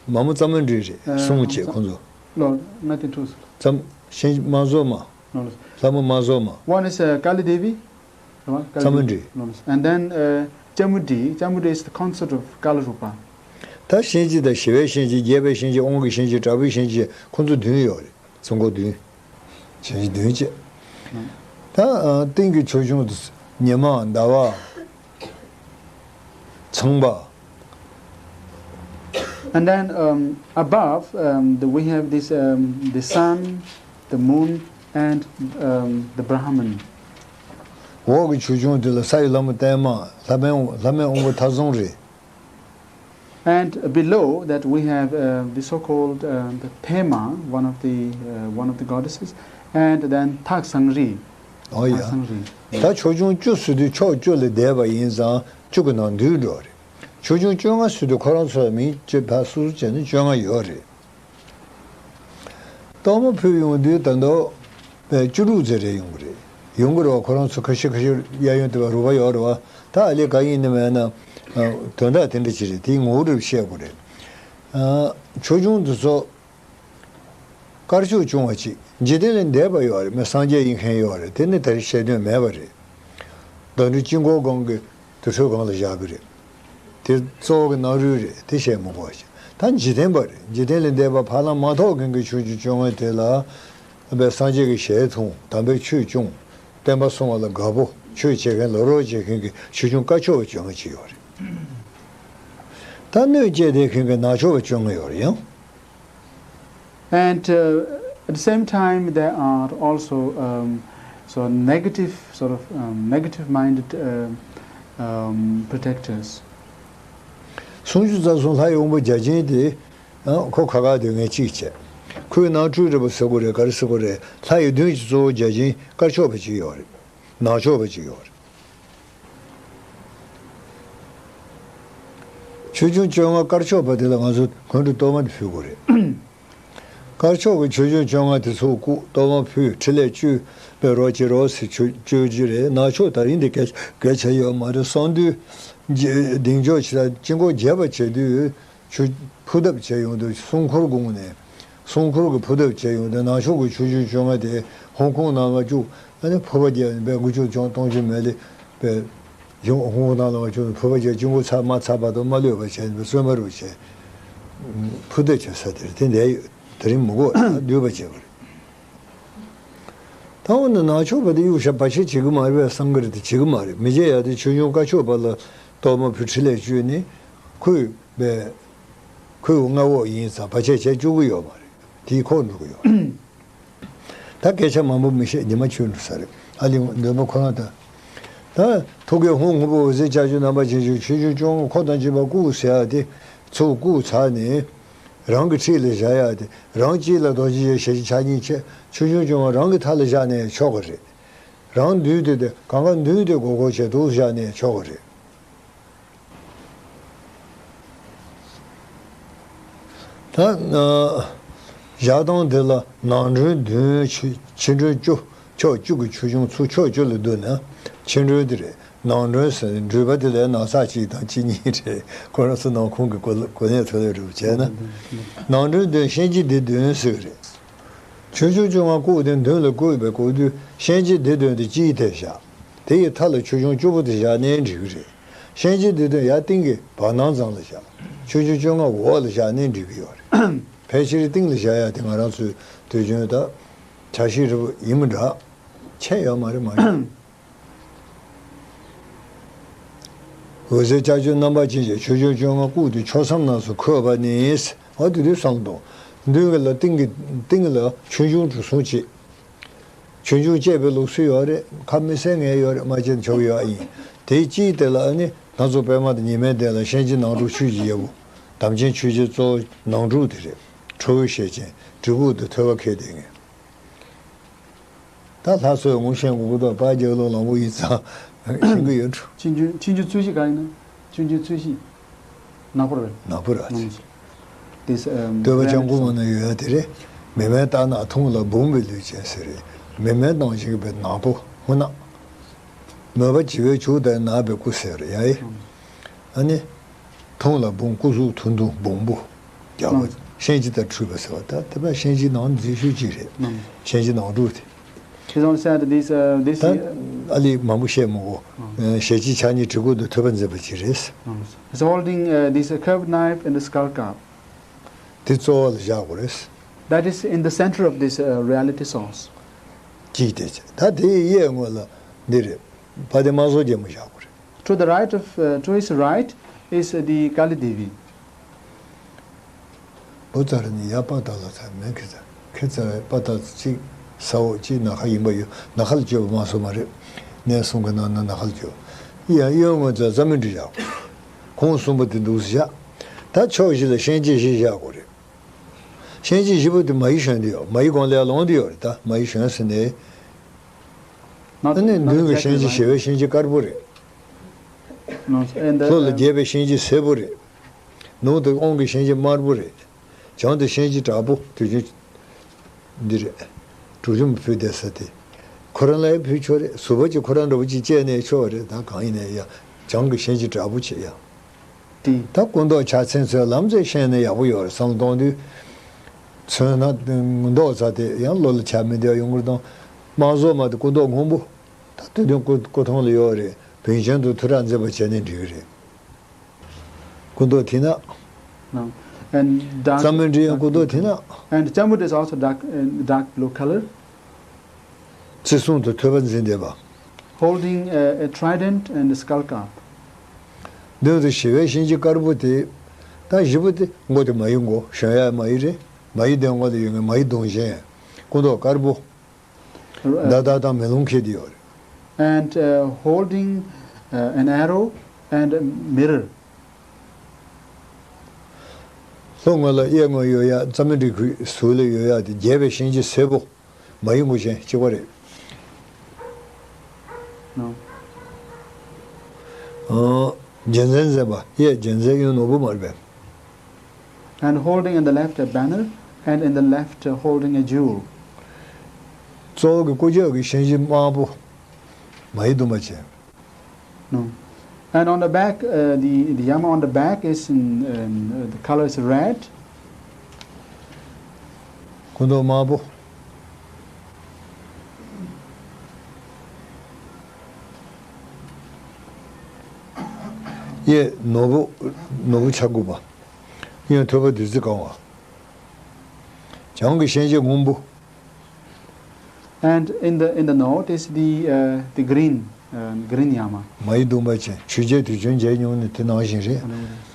མ་མོ་རྩ་མོ་འདྲེ་རེད། ཨ། གསུམ་བྱས་ཁོང་ཚོ། ལོ་ང་དེ་འཁྲུག་སོང་། རྩ་མོ་གཤིན་རྗེ་དམག་ཟོར་མ། ལོ་ལོ། ལྷ་མོ་དམག་ཟོར་མ། One is, uh, Kali Devi, རེད་བ། Kali Devi. Samudri. ལོ་ལོ། And then, uh, Chamudri, Chamudri is the consort of Kalarupa. ད་གཤིན་རྗེ་དང་ཞི་བའི་གཤིན་རྗེ། རྒྱས་པའི་གཤིན་རྗེ། དབང་གི་གཤིན་རྗེ། དྲག་པོའི་གཤིན་རྗེ། ཁོང་ཚོ་བདུན་ཡོད་རེད། གཙོ་འཁོར་བདུན། གཤིན་རྗེ་བདུན་བྱས། ད་ཨ་སྟེང་གི་ཆོས་སྐྱོང་དེ་ཉི་མ། ཟླ་བ། ཚངས་པ། And then, um, above, um, the, we have this, um, the sun, the moon, and, um, the Brahman. འོག་གི་ཆོས་སྐྱོང་དེ་ལ་ས་ཡི་ལྷ་མོ་བརྟན་མ། ལྷ་མོའི་དབང་། ལྷ་མོའི་དབང་པོ་མཐའ་བཟུང་རེད། And below that we have, uh, the so-called, uh, the Pema, one of the, uh, one of the goddesses, and then Thak Sangri. ཨོ་ཡ། Thak Sangri. ད་ཆོས་སྐྱོང་བཅུ་ཟེར་དུས་ཕྱོགས་བཅུ་ལ་བསྡད་པ་ཡིན་ཙང་བཅུ་གི་ནང་འདུས་འགྲོ་རེད། ཆོས་སྐྱོང་བཅོ་ལྔ་ཟེར་དུས་ཁོ་རང་ཚོ་ལ་མིང་བཅས་ཕར་སོ་སོ་བྱས་ན་བཅོ་ལྔ་ཡོད་རེད། གཏོར་མ་ཕུལ་ཡོང་དུས་ད་དུང་བཅུ་དྲུག་ཙམ་རེ་ཡོང་གི་རེད། ཡོང་གི་རེད་བ། ཁོ་རང་ཚོ་ཁ་ཤས་ཁ་ཤས་གཡས་གཡོན་དེ་བ་རུ་བ་ཡོད་རེད་བ། ད་ཨ་ལས་ག་ཡིན་ནི་མེད་ན། ཨ། དོན་དག་དེ་འདྲ་ཅིག་རེད། དེའི་ངོ་བོ་རེ་བཤད་དགོས་རེད། ཨ། ཆོས་སྐྱོང་དེ་ཚོ་དཀར་ཕྱོགས་སྐྱོང་བ་ཅིག་འཇིག་རྟེན་ལ་འདས་པ་ཡོད་རེད། མི་སངས་རྒྱས་ཡིན་མཁན་ཡོད་རེད། དེ་ནི་ད་རེས་བཤད་དོན་མེད་པ་རེད། ཟླ་སྒྲོན་དཀྱིལ་འཁོར་སྒང་གི་དུར་ཁྲོད་སྒང་ལ་བཞག་གི་རེད། དེ་གཙོ་བོ་གི་ནང་རུལ་རེད། དེ་བཤད་མི་དགོས་པ་ཞིག་ད་འཇིག་རྟེན་པ་རེད། འཇིག་རྟེན་ལས་འདས་པ་ཕ་ལམ་མ་ཐོག་མཁན་གྱི་ཆོས་སྐྱོང་བཅོ་ལྔ་དེ་ལ་བས་སངས་རྒྱས་ཀྱི་ཞལ་མཐོང་། དམ་པའི་ཆོས་སྐྱོང་། བསྟན་པ་སྲུང་བ་ལ་དགའ་པོ། ཆོས་བྱེད་མཁན་ལ་རོགས་བྱེད་མཁན་གྱི་ཆོས་སྐྱོང་དཀར་ཕྱོགས་པ་བཅོ་ལྔ་ཅིག་ཡོད་རེད། ད་གནོད་སྐྱེལ་བསྡད་མཁན་གྱི་ནག་ཕྱོགས་པ་བཅོ་ལྔ་ཡོད་རེད་ཡང་། And, uh, at the same time, there are also, um, so negative, sort of, um, negative-minded, uh, um, protectors. སུམ་ཅུ་རྩ་གསུམ་ལྷ་ཡི་དབང་པོ་བརྒྱ་བྱིན་དེ། ཨ། ཁོ་ཁ་ཁ་དེ་ངས་གཅིག་བྱས། ཁོའི་ནང་འཁྲུག་རེད་པ་ཟེར་དགོས་རེད། ག་རེ་ཟེར་དགོས་རེད། ལྷ་ཡི་གདུང་གི་གཙོ་བོ་བརྒྱ་བྱིན་དཀར་ཕྱོགས་པ་གཅིག་ཡོད་རེད། ནག་ཕྱོགས་པ་གཅིག་ཡོད་རེད། ཆོས་སྐྱོང་བཅོ་ལྔ་དཀར་ཕྱོགས་པ་དེ་ལ་ང་ཚོ་སྔོན་འགྲོ་གཏོར་མ་དེ་ཕུལ་དགོས་རེད། དཀར་ཕྱོགས་ཀྱི་ཆོས་སྐྱོང་བཅོ་ལྔ་དེ་ཚོ་བཀུག་གཏོར་མ་ཕུལ། ཕྲིན་ལས་བཅོལ་བའི་རོགས་བྱེད་རོགས་ཟེར་བཅོལ་བཅོལ་རྒྱུ་རེད། ནག་ཕྱོགས་ད་རིང་འདི་སྐད་སྐད་ཆ་ཡོད་མ་རེད། གསང་འདུས་གདིང་འཇོག་བྱེད་ས་དཀྱིལ་འཁོར་རྒྱས་པ་བྱེད་དུས། ཆུ་ཕུ་ཐབ་བྱས་ཡོང་དུས། སྲུང་འཁོར་དགོངས་ནས། སྲུང་འཁོར་གྱི་ཕུ་ཐབ་བྱས་ཡོང་དུས། ནག་ཕྱོགས་ཀྱི་ཆོས་སྐྱོང་བཅོ་ལྔ་དེ་ཧོང་ཀོང་ནང་ལ་བཅུག་ཨ་ནི་ཕུ་བ་རྒྱག་ནས་པའི་དགུ་བཅུ་གྱོང་སྟོང་བཅུ་མེད་ལེ་པའི་ཧོང་ཀོང་ནང་ལ་བཅུག་ཕུ་བ་རྒྱག་དཀྱིལ་འཁོར་ཚར་མ་ཚར་བར་དུ་མ་ལུས་པ་བྱས་ནས་པའི་གསོལ་མ་རུ་བྱས། ཕུ་ཐབ་བྱས་ས་དེར་དེ་འདྲ་ཡོད། དེ་རིང་མི་དགོས། ད་སྡུད་པ་བྱས་པ་རེད། ད་འོ་ན་ནག་ཕྱོགས་པ་དེ་གཡུག་བཞག་བར་ཆད་བྱེད་ཀྱི་མ་རེད་པས་བསམ་གྱི་རེད་དེ། བྱེད་ཀྱི་མ་རེད། མི་བྱེད་ཡ་དེ་ཆོས་སྐྱོང་དཀར་ཕྱོགས་པ་ལ་གཏོར་མ་ཕུལ། ཕྲིན་ལས་བཅོལ་ནས་ཁོས་པའི་ཁོའི་མངའ་འོག་ཡིན་ཙང་བར་ཆད་བྱེད་བཅུག་གི་ཡོད་མ་རེད། དེའི་ཁོག་འགྲོ་གི་ཡོད་རེད། ད་སྐད་ཆ་མང་པོ་མི་བཤད། ཉི་མ་འཁྱོལ་འགྲོ་ས་རེད། ཨ་ལི་འདོན་པ་ཁོ་རང་ད། ད་ཐུགས་ཀའི་ཧཱུྃ་སྔོན་པོ་འོད་ཟེར་ལྕགས་ཀྱུ་རྣམ་པར་བྱིན་ཅིང་། ཆོས་སྐྱོང་བཅོ་ལྔ་འཁོར་དང་བཅས་པ་བཀུག་ཟེར་ཡ་དེ་ཚུར་བཀུག་ཚར་ནས། རང་གི་འཁྲིས་ལ་བཞག་ཡ་དེ། རང་དཀྱིལ་ལ་རྡོ་རྗེ་ཞལ་ཞལ་བཞི་ཕྱག་གཉིས་བྱས། ཆོས་སྐྱོང་བཅོ་ལྔ་རང་གི་མཐའ་ལ་བཞག་ནས་ཆོག་གི་རེད། རང་མདུན་དེ་དེ་གང་ག་མདུན་དེ་སྒོར་སྒོར་བྱས་འདུག་བཞག་ནས་ཆོག་གི་རེད། ད་ཨ་བཞག་སྟངས་དེ་ལ་ནང་མགྲོན་བདུན། ཕྱི་ཕྱི་མགྲོན་བཅུ། ཕྱོགས་བཅུ་གི་ཆོས་སྐྱོང་ཚུར་ཕྱོགས་བཅུ་ལ་བསྡུ་ན་ཕྱི་མགྲོན་དེ་རེད། ནང་མགྲོན་ཟེར་ནས་འགྲུལ་པ་དེ་ལ་ནང་ཚགས་གཅིག་དང་གཅིག་གཉིས་རེད། ཁོ་རང་ཚོ་ནང་ཁོངས་ཀྱི་གོ་གོ་གནས་ཐོག་ལས་རུབ་བྱས་ན། ནང་མགྲོན་བདུན་གཤིན་རྗེ་སྡེ་བདུན་ཟེར་གི་རེད། ཆོས་སྐྱོང་བཅོ་ལྔ་བཀུག་སྟེ་མདུན་ལ་བཀུག་པའི་སྐུ་དུས་གཤིན་རྗེ་སྡེ་བདུན་དེ་དཀྱིལ་དེར་བཞག་དེ་ཡི་མཐའ་ལ་ཆོས་སྐྱོང་བཅུ་པོ་དེ་བཞག་ནའི་འགྲིག་གི་རེད། གཤིན་རྗེ་སྡེ་བདུན་ཡར་སྟེང་གི་བར་སྣང་ཙམ་ལ་བཞག་ཆོས་སྐྱོང་བཅོ་ལྔ་འོག་ལ་བཞག་ནའི་འགྲིག་གི་ཡོད་རེད། ཕལ་ཆེར་སྟེང་ལ་བཞག་ཡ་དེ་ང་རང་ཚོའི་དུས་རྒྱུན་ད་བྱ་ཤིང་རི་བོ་ཡིན་མི་འདྲ། ཆད་ཡོད་མ་རེད་མ་རེད། འོད་ཟེར་ལྕགས་ཀྱུ་རྣམ་པར་བྱིན་ཅིང་། ཆོས་སྐྱོང་བཅོ་ལྔ་བཀུག་སྟེ་ཕྱོགས་མཚམས་རྣམས་སུ་འཁོད་པ་ནི། འོ་དེ་དུས་བསམ་དང་། མདུན་གྱི་ལ་སྟེང་གི་སྟེང་ལ་ཆོས་འབྱུང་གྲུ་གསུམ་བྱས། ཆོས་འབྱུང་བཅས་པའི་ལུགས་སྲོལ་ཡོད་རེད། ཁ་མི་གསལ་ངེས་ཡོད་རེད། མ་བྱས་ན་ཆོག་གི་ཡོད་ཨ་ཡིན། དེའི་དཀྱིལ་དེ་ལ་ཨ་ནི་སྣ་ཚོགས་པད་མ་དང་ཉི་མའི་གདན་ལ་གཤིན་རྗེ་ནང་འཁྲུག་ཆོས་ཀྱི་རྒྱལ་པོ། དམ་ཅན་ཆོས་རྗེ་གཙོ་བོ་ནང་འཁྲུག་དེ་རེད། ཁྲོ་བོའི་ཞལ་ཅན་གྲི་གུག་དང་ཐོད་པ་འཁྱེར་བསྡད་མཁན། ད་ལྷ་སྲས་ངོ་ཤེས་དགོས་ཀྱི་འདུག་པ་རྒྱལ་ལོ་ལང་པོ་ཡིན་ཙང་ཤེས་ཀྱི་ཡོད་འགྲོ། ཆོས་འབྱུང་ཆོས་འབྱུང་རྩོད་གཞི་གང་ཡིན་ན། ཆོས་འབྱུང་རྩོད་གཞི། ནག་པོ་རེད། ནག་པོ་ར། ནག་པོ། This, um, བསྟོད་པ་ལྕམ་སྐུ་མ་ན་ཡོད་ཡ་དེ་རེད། མི་མེད་རྟ་ནག་འཐུང་ལ་འབུངས་པའི་ལུས་ཅན་ཟེར་རེད། མི་མེད་ནང་བཞིན་པའི་ནག་པོ་ཧུ་ནག་མོས་པ་བྱི་བའི་བྱུག་དང་ནག་པའི་སྐུ་ཟེར་ཡ་ཨེ། ཨ་ནི། འཐུང་ལ་འབུངས། སྐུ་གཟུགས་ཐུང་ཐུང་སྦོམ་པོ། རྒྱགས་པ། ཤན་འབྱེད་དང་འཁྲུལ་པ་ཟེར་བ་ད་དེ་བས་ཤན་འབྱེད་ནང་འཛུལ་ཤུགས་ཅིག་རེད། ཤན་འབྱེད་ནང་འཁྲུལ་དེ། He's only said this, uh, this, ད་ཨ་ལི་མང་པོ་བཤད་མི་དགོས། ཞལ་གཅིག་ཕྱག་གཉིས་གྲི་གུག་ཏུ་ཐོད་པ་འཛིན་པ་ཅིག་རེད། He's holding, uh, this, uh, curved knife and the skull cap. དེ་གཙོ་བོ་ལ་བཞག་དགོས་རེད། That is in the center of this, uh, reality source. གཅིག་དེ་ད་དེའི་གཡས་ངོས་ལ་འདི་རེད། ཕ་དེ་དམག་ཟོར་རྒྱལ་མོ་བཞག་དགོས་རེད། To the right of, uh, to his right is the Kali Devi. བུ་ཚ་ར་ནི་ཡ་པ་ཏ་ལ་ཚ་མེད་ཁི་ཚ་ཁི་ཚ་བའི་པ་ཏ་གཅིག་ས་འོག་གཅིག་ན་ཁ་ཡིན་པ་ཡོད། ན་ཁ་ལ་བཅོས་པ་མ་སོང་མ་རེད། ནས་གསུང་གི་ནང་ན་ན་ཁ་ལ་བཅོས། ཡ་གཡོན་ངོས་ཚ་རྩ་མི་འགྲི་བཞག་ཁོང་གསུམ་པོ་དེ་འདུག་སེ་བཞག་ད་ཕྱོགས་བཞི་ལ་ཤན་འབྱེད་བཞི་བཞག་དགོས་རེད། ཤན་འབྱེད་བཞི་པོ་དེ་མ་ཡི་ཞོན་དུ་ཡོད། མ་ཡི་གོང་ལ་ཡར་ལོངས་དུ་ཡོད་རེད། ད་མ་ཡི་ཞོན་ཟེར་ནས། ཨ་ནི་མདུན་གྱི་ཤན་འབྱེད་བཞི་པའི་ཤན་འབྱེད་དཀར་པོ་རེད། ལྷོ་ལ་རྒྱས་པའི་ཤན་འབྱེད་སེར་པོ་རེད། ནུབ་ཏུ་དབང་གི་ཤན་འབྱེད་དམར་པོ་རེད། བྱང་དུ་ཤན་འབྱེད་དྲག་པོ་དུས་རྒྱུན། འདི་རེད། གྲུ་ཆུམ་ཕུལ་བསྡད་ས་དེ། ཁོ་རང་ལ་ཡང་ཕུལ་ཆོག་རེད། ཟུར་པ་ཅིག་ཁོ་རང་འདྲ་པོ་ཅིག་བཅད་ནས་ཆོག་རེད། ད་གང་ཡིན་ནའི་ཡ། བྱང་གི་ཤན་འབྱེད་དྲག་པོ་བྱེད་ཡ། ཏི། ད་སྐུ་མདོག་ཕྱག་མཚན་ཚོའི་ལམ་ཚད་ཤེས་ན་ཡག་པོ་ཡོད་རེད་བསམ་གཏོང་དུས། མཚོན་ན་མདོག་ཚ་དེ་ཡང་བློ་ལ་ཆ་མི་བདེ་བ་ཡོང་གི་རེད་དང་། དམག་ཟོར་མ་དེ་སྐུ་མདོག་སྔོན་པོ། ད་དུས་དོན་སྐུ་སྐུ་མཐོང་ལ་ཡོད་རེད། བོན་ཆེན་དུ་ཐུ་ར་མཛད་པ་བྱས་ནས་འགྲིག་གི་རེད། སྐུ་མདོག་དེ་ན། No. And dark, རྩ་མོའི་འབྲི་ཡང་སྐུ་མདོག་དེ་ན། And Chamud is also dark, uh, dark blue color. བརྩི་སྲུང་དུ་ཐོད་པ་འཛིན་བསྡད་པ། Holding a, a trident and a skull cap. མདུན་དུ་ཞི་བའི་ཤིང་གཅིག་དཀར་པོ་དེ། ད་བཞི་པོ་དེ་མགོ་དེ་མ་ཡི་མགོ་ཞོན་ཡ་མ་ཡི་རེད། མ་ཡི་གདན་མགོ་ལ་ཡོད་ངེས་མ་ཡི་གདོང་ཞེན། སྐུ་མདོག་དཀར་པོ། མདའ་དར་དང་མེ་ལོང་འཁྱེར་ཏེ་ཡོད་རེད། And, uh, holding, uh, an arrow and a mirror. ལྷོ་ངོས་ལ་གཡས་ངོས་ཡོད་ཡ་རྩ་མེད་འབྲི་ཁུའི་ཟུར་ལ་ཡོད་ཡ་དེ་རྒྱས་པའི་ཤིང་གཅིག་སེར་པོ། མ་ཡི་མགོ་ཅན་གཅིག་པ་རེད། རྒྱལ་མཚན་མཛད་པ་གཡས་རྒྱལ་མཚན་གཡོན་ནོར་བུ་དམར་པོ། And holding in the left a banner, and in the left, uh, holding a jewel. གཙོ་བོ་གི་སྐུ་ལྕགས་ཀྱི་ཤིང་གཅིག་དམར་པོ། མ་ཡི་གདོང་པ་ཅན། No. And on the back, uh, the, the yama on the back is in, um, uh, the color is red. སྐུ་མདོག་དམར་པོ། གཡས་ནོར་བུ། ནོར་བུ་ཆ་དགུ་པ། གཡོན་ཐོད་པ་བདུད་རྩི་གང་བ། བྱང་གི་ཤིང་གཅིག་སྔོན་པོ། And in the, in the north is the, uh, the green, uh, green yama. མ་ཡི་གདོང་པ་ཅན་ཆོས་རྒྱལ་དུས་ཆེན་མཇལ་མྱོང་ནི་དེ་ནང་བཞིན་རེད།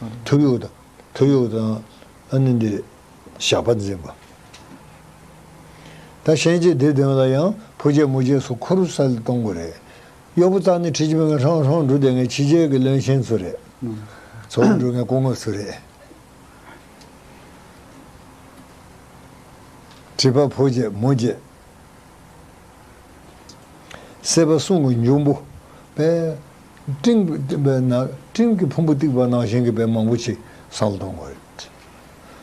Sorry. ཐུ་ཡུག་དང་ཐུ་ཡུག་དང་ཨ་ནི་འདི་ཞགས་པ་འཛིན་པ། ད་ཤིང་གཅིག་འདི་མདུན་ལ་ཡང་ཕོ་རྒྱས་མོ་རྒྱས་སུ་འཁོར་ས་ལ་གཏོང་དགོས་རེད། གཡོག་པོ་རྩ་ནས་ཁྲིད་ཀྱི་མེད་ངས་ཧྲང་ཧྲང་འགྲོ་བསྡད་མཁན་ཕྱི་རྒྱལ་གྱི་བློན་ཆེན་ཚོ་རེད། ཚོགས་འགྲོ་མཁན་སྐུ་ངོ་ཚོ་རེད། ཁྲི་པ་ཕོ་རྒྱས་མོ་རྒྱས། སྲེད་པ་གསུམ་གྱི་འབྱུང་པོ། པས། སྤྲིན་པས་ན་སྤྲིན་གྱི་ཕུང་པོ་གཏིགས་པ་ནང་བཞིན་གྱི་པས་མང་པོ་ཅིག་བསམ་བློ་གཏོང་དགོས་རེད།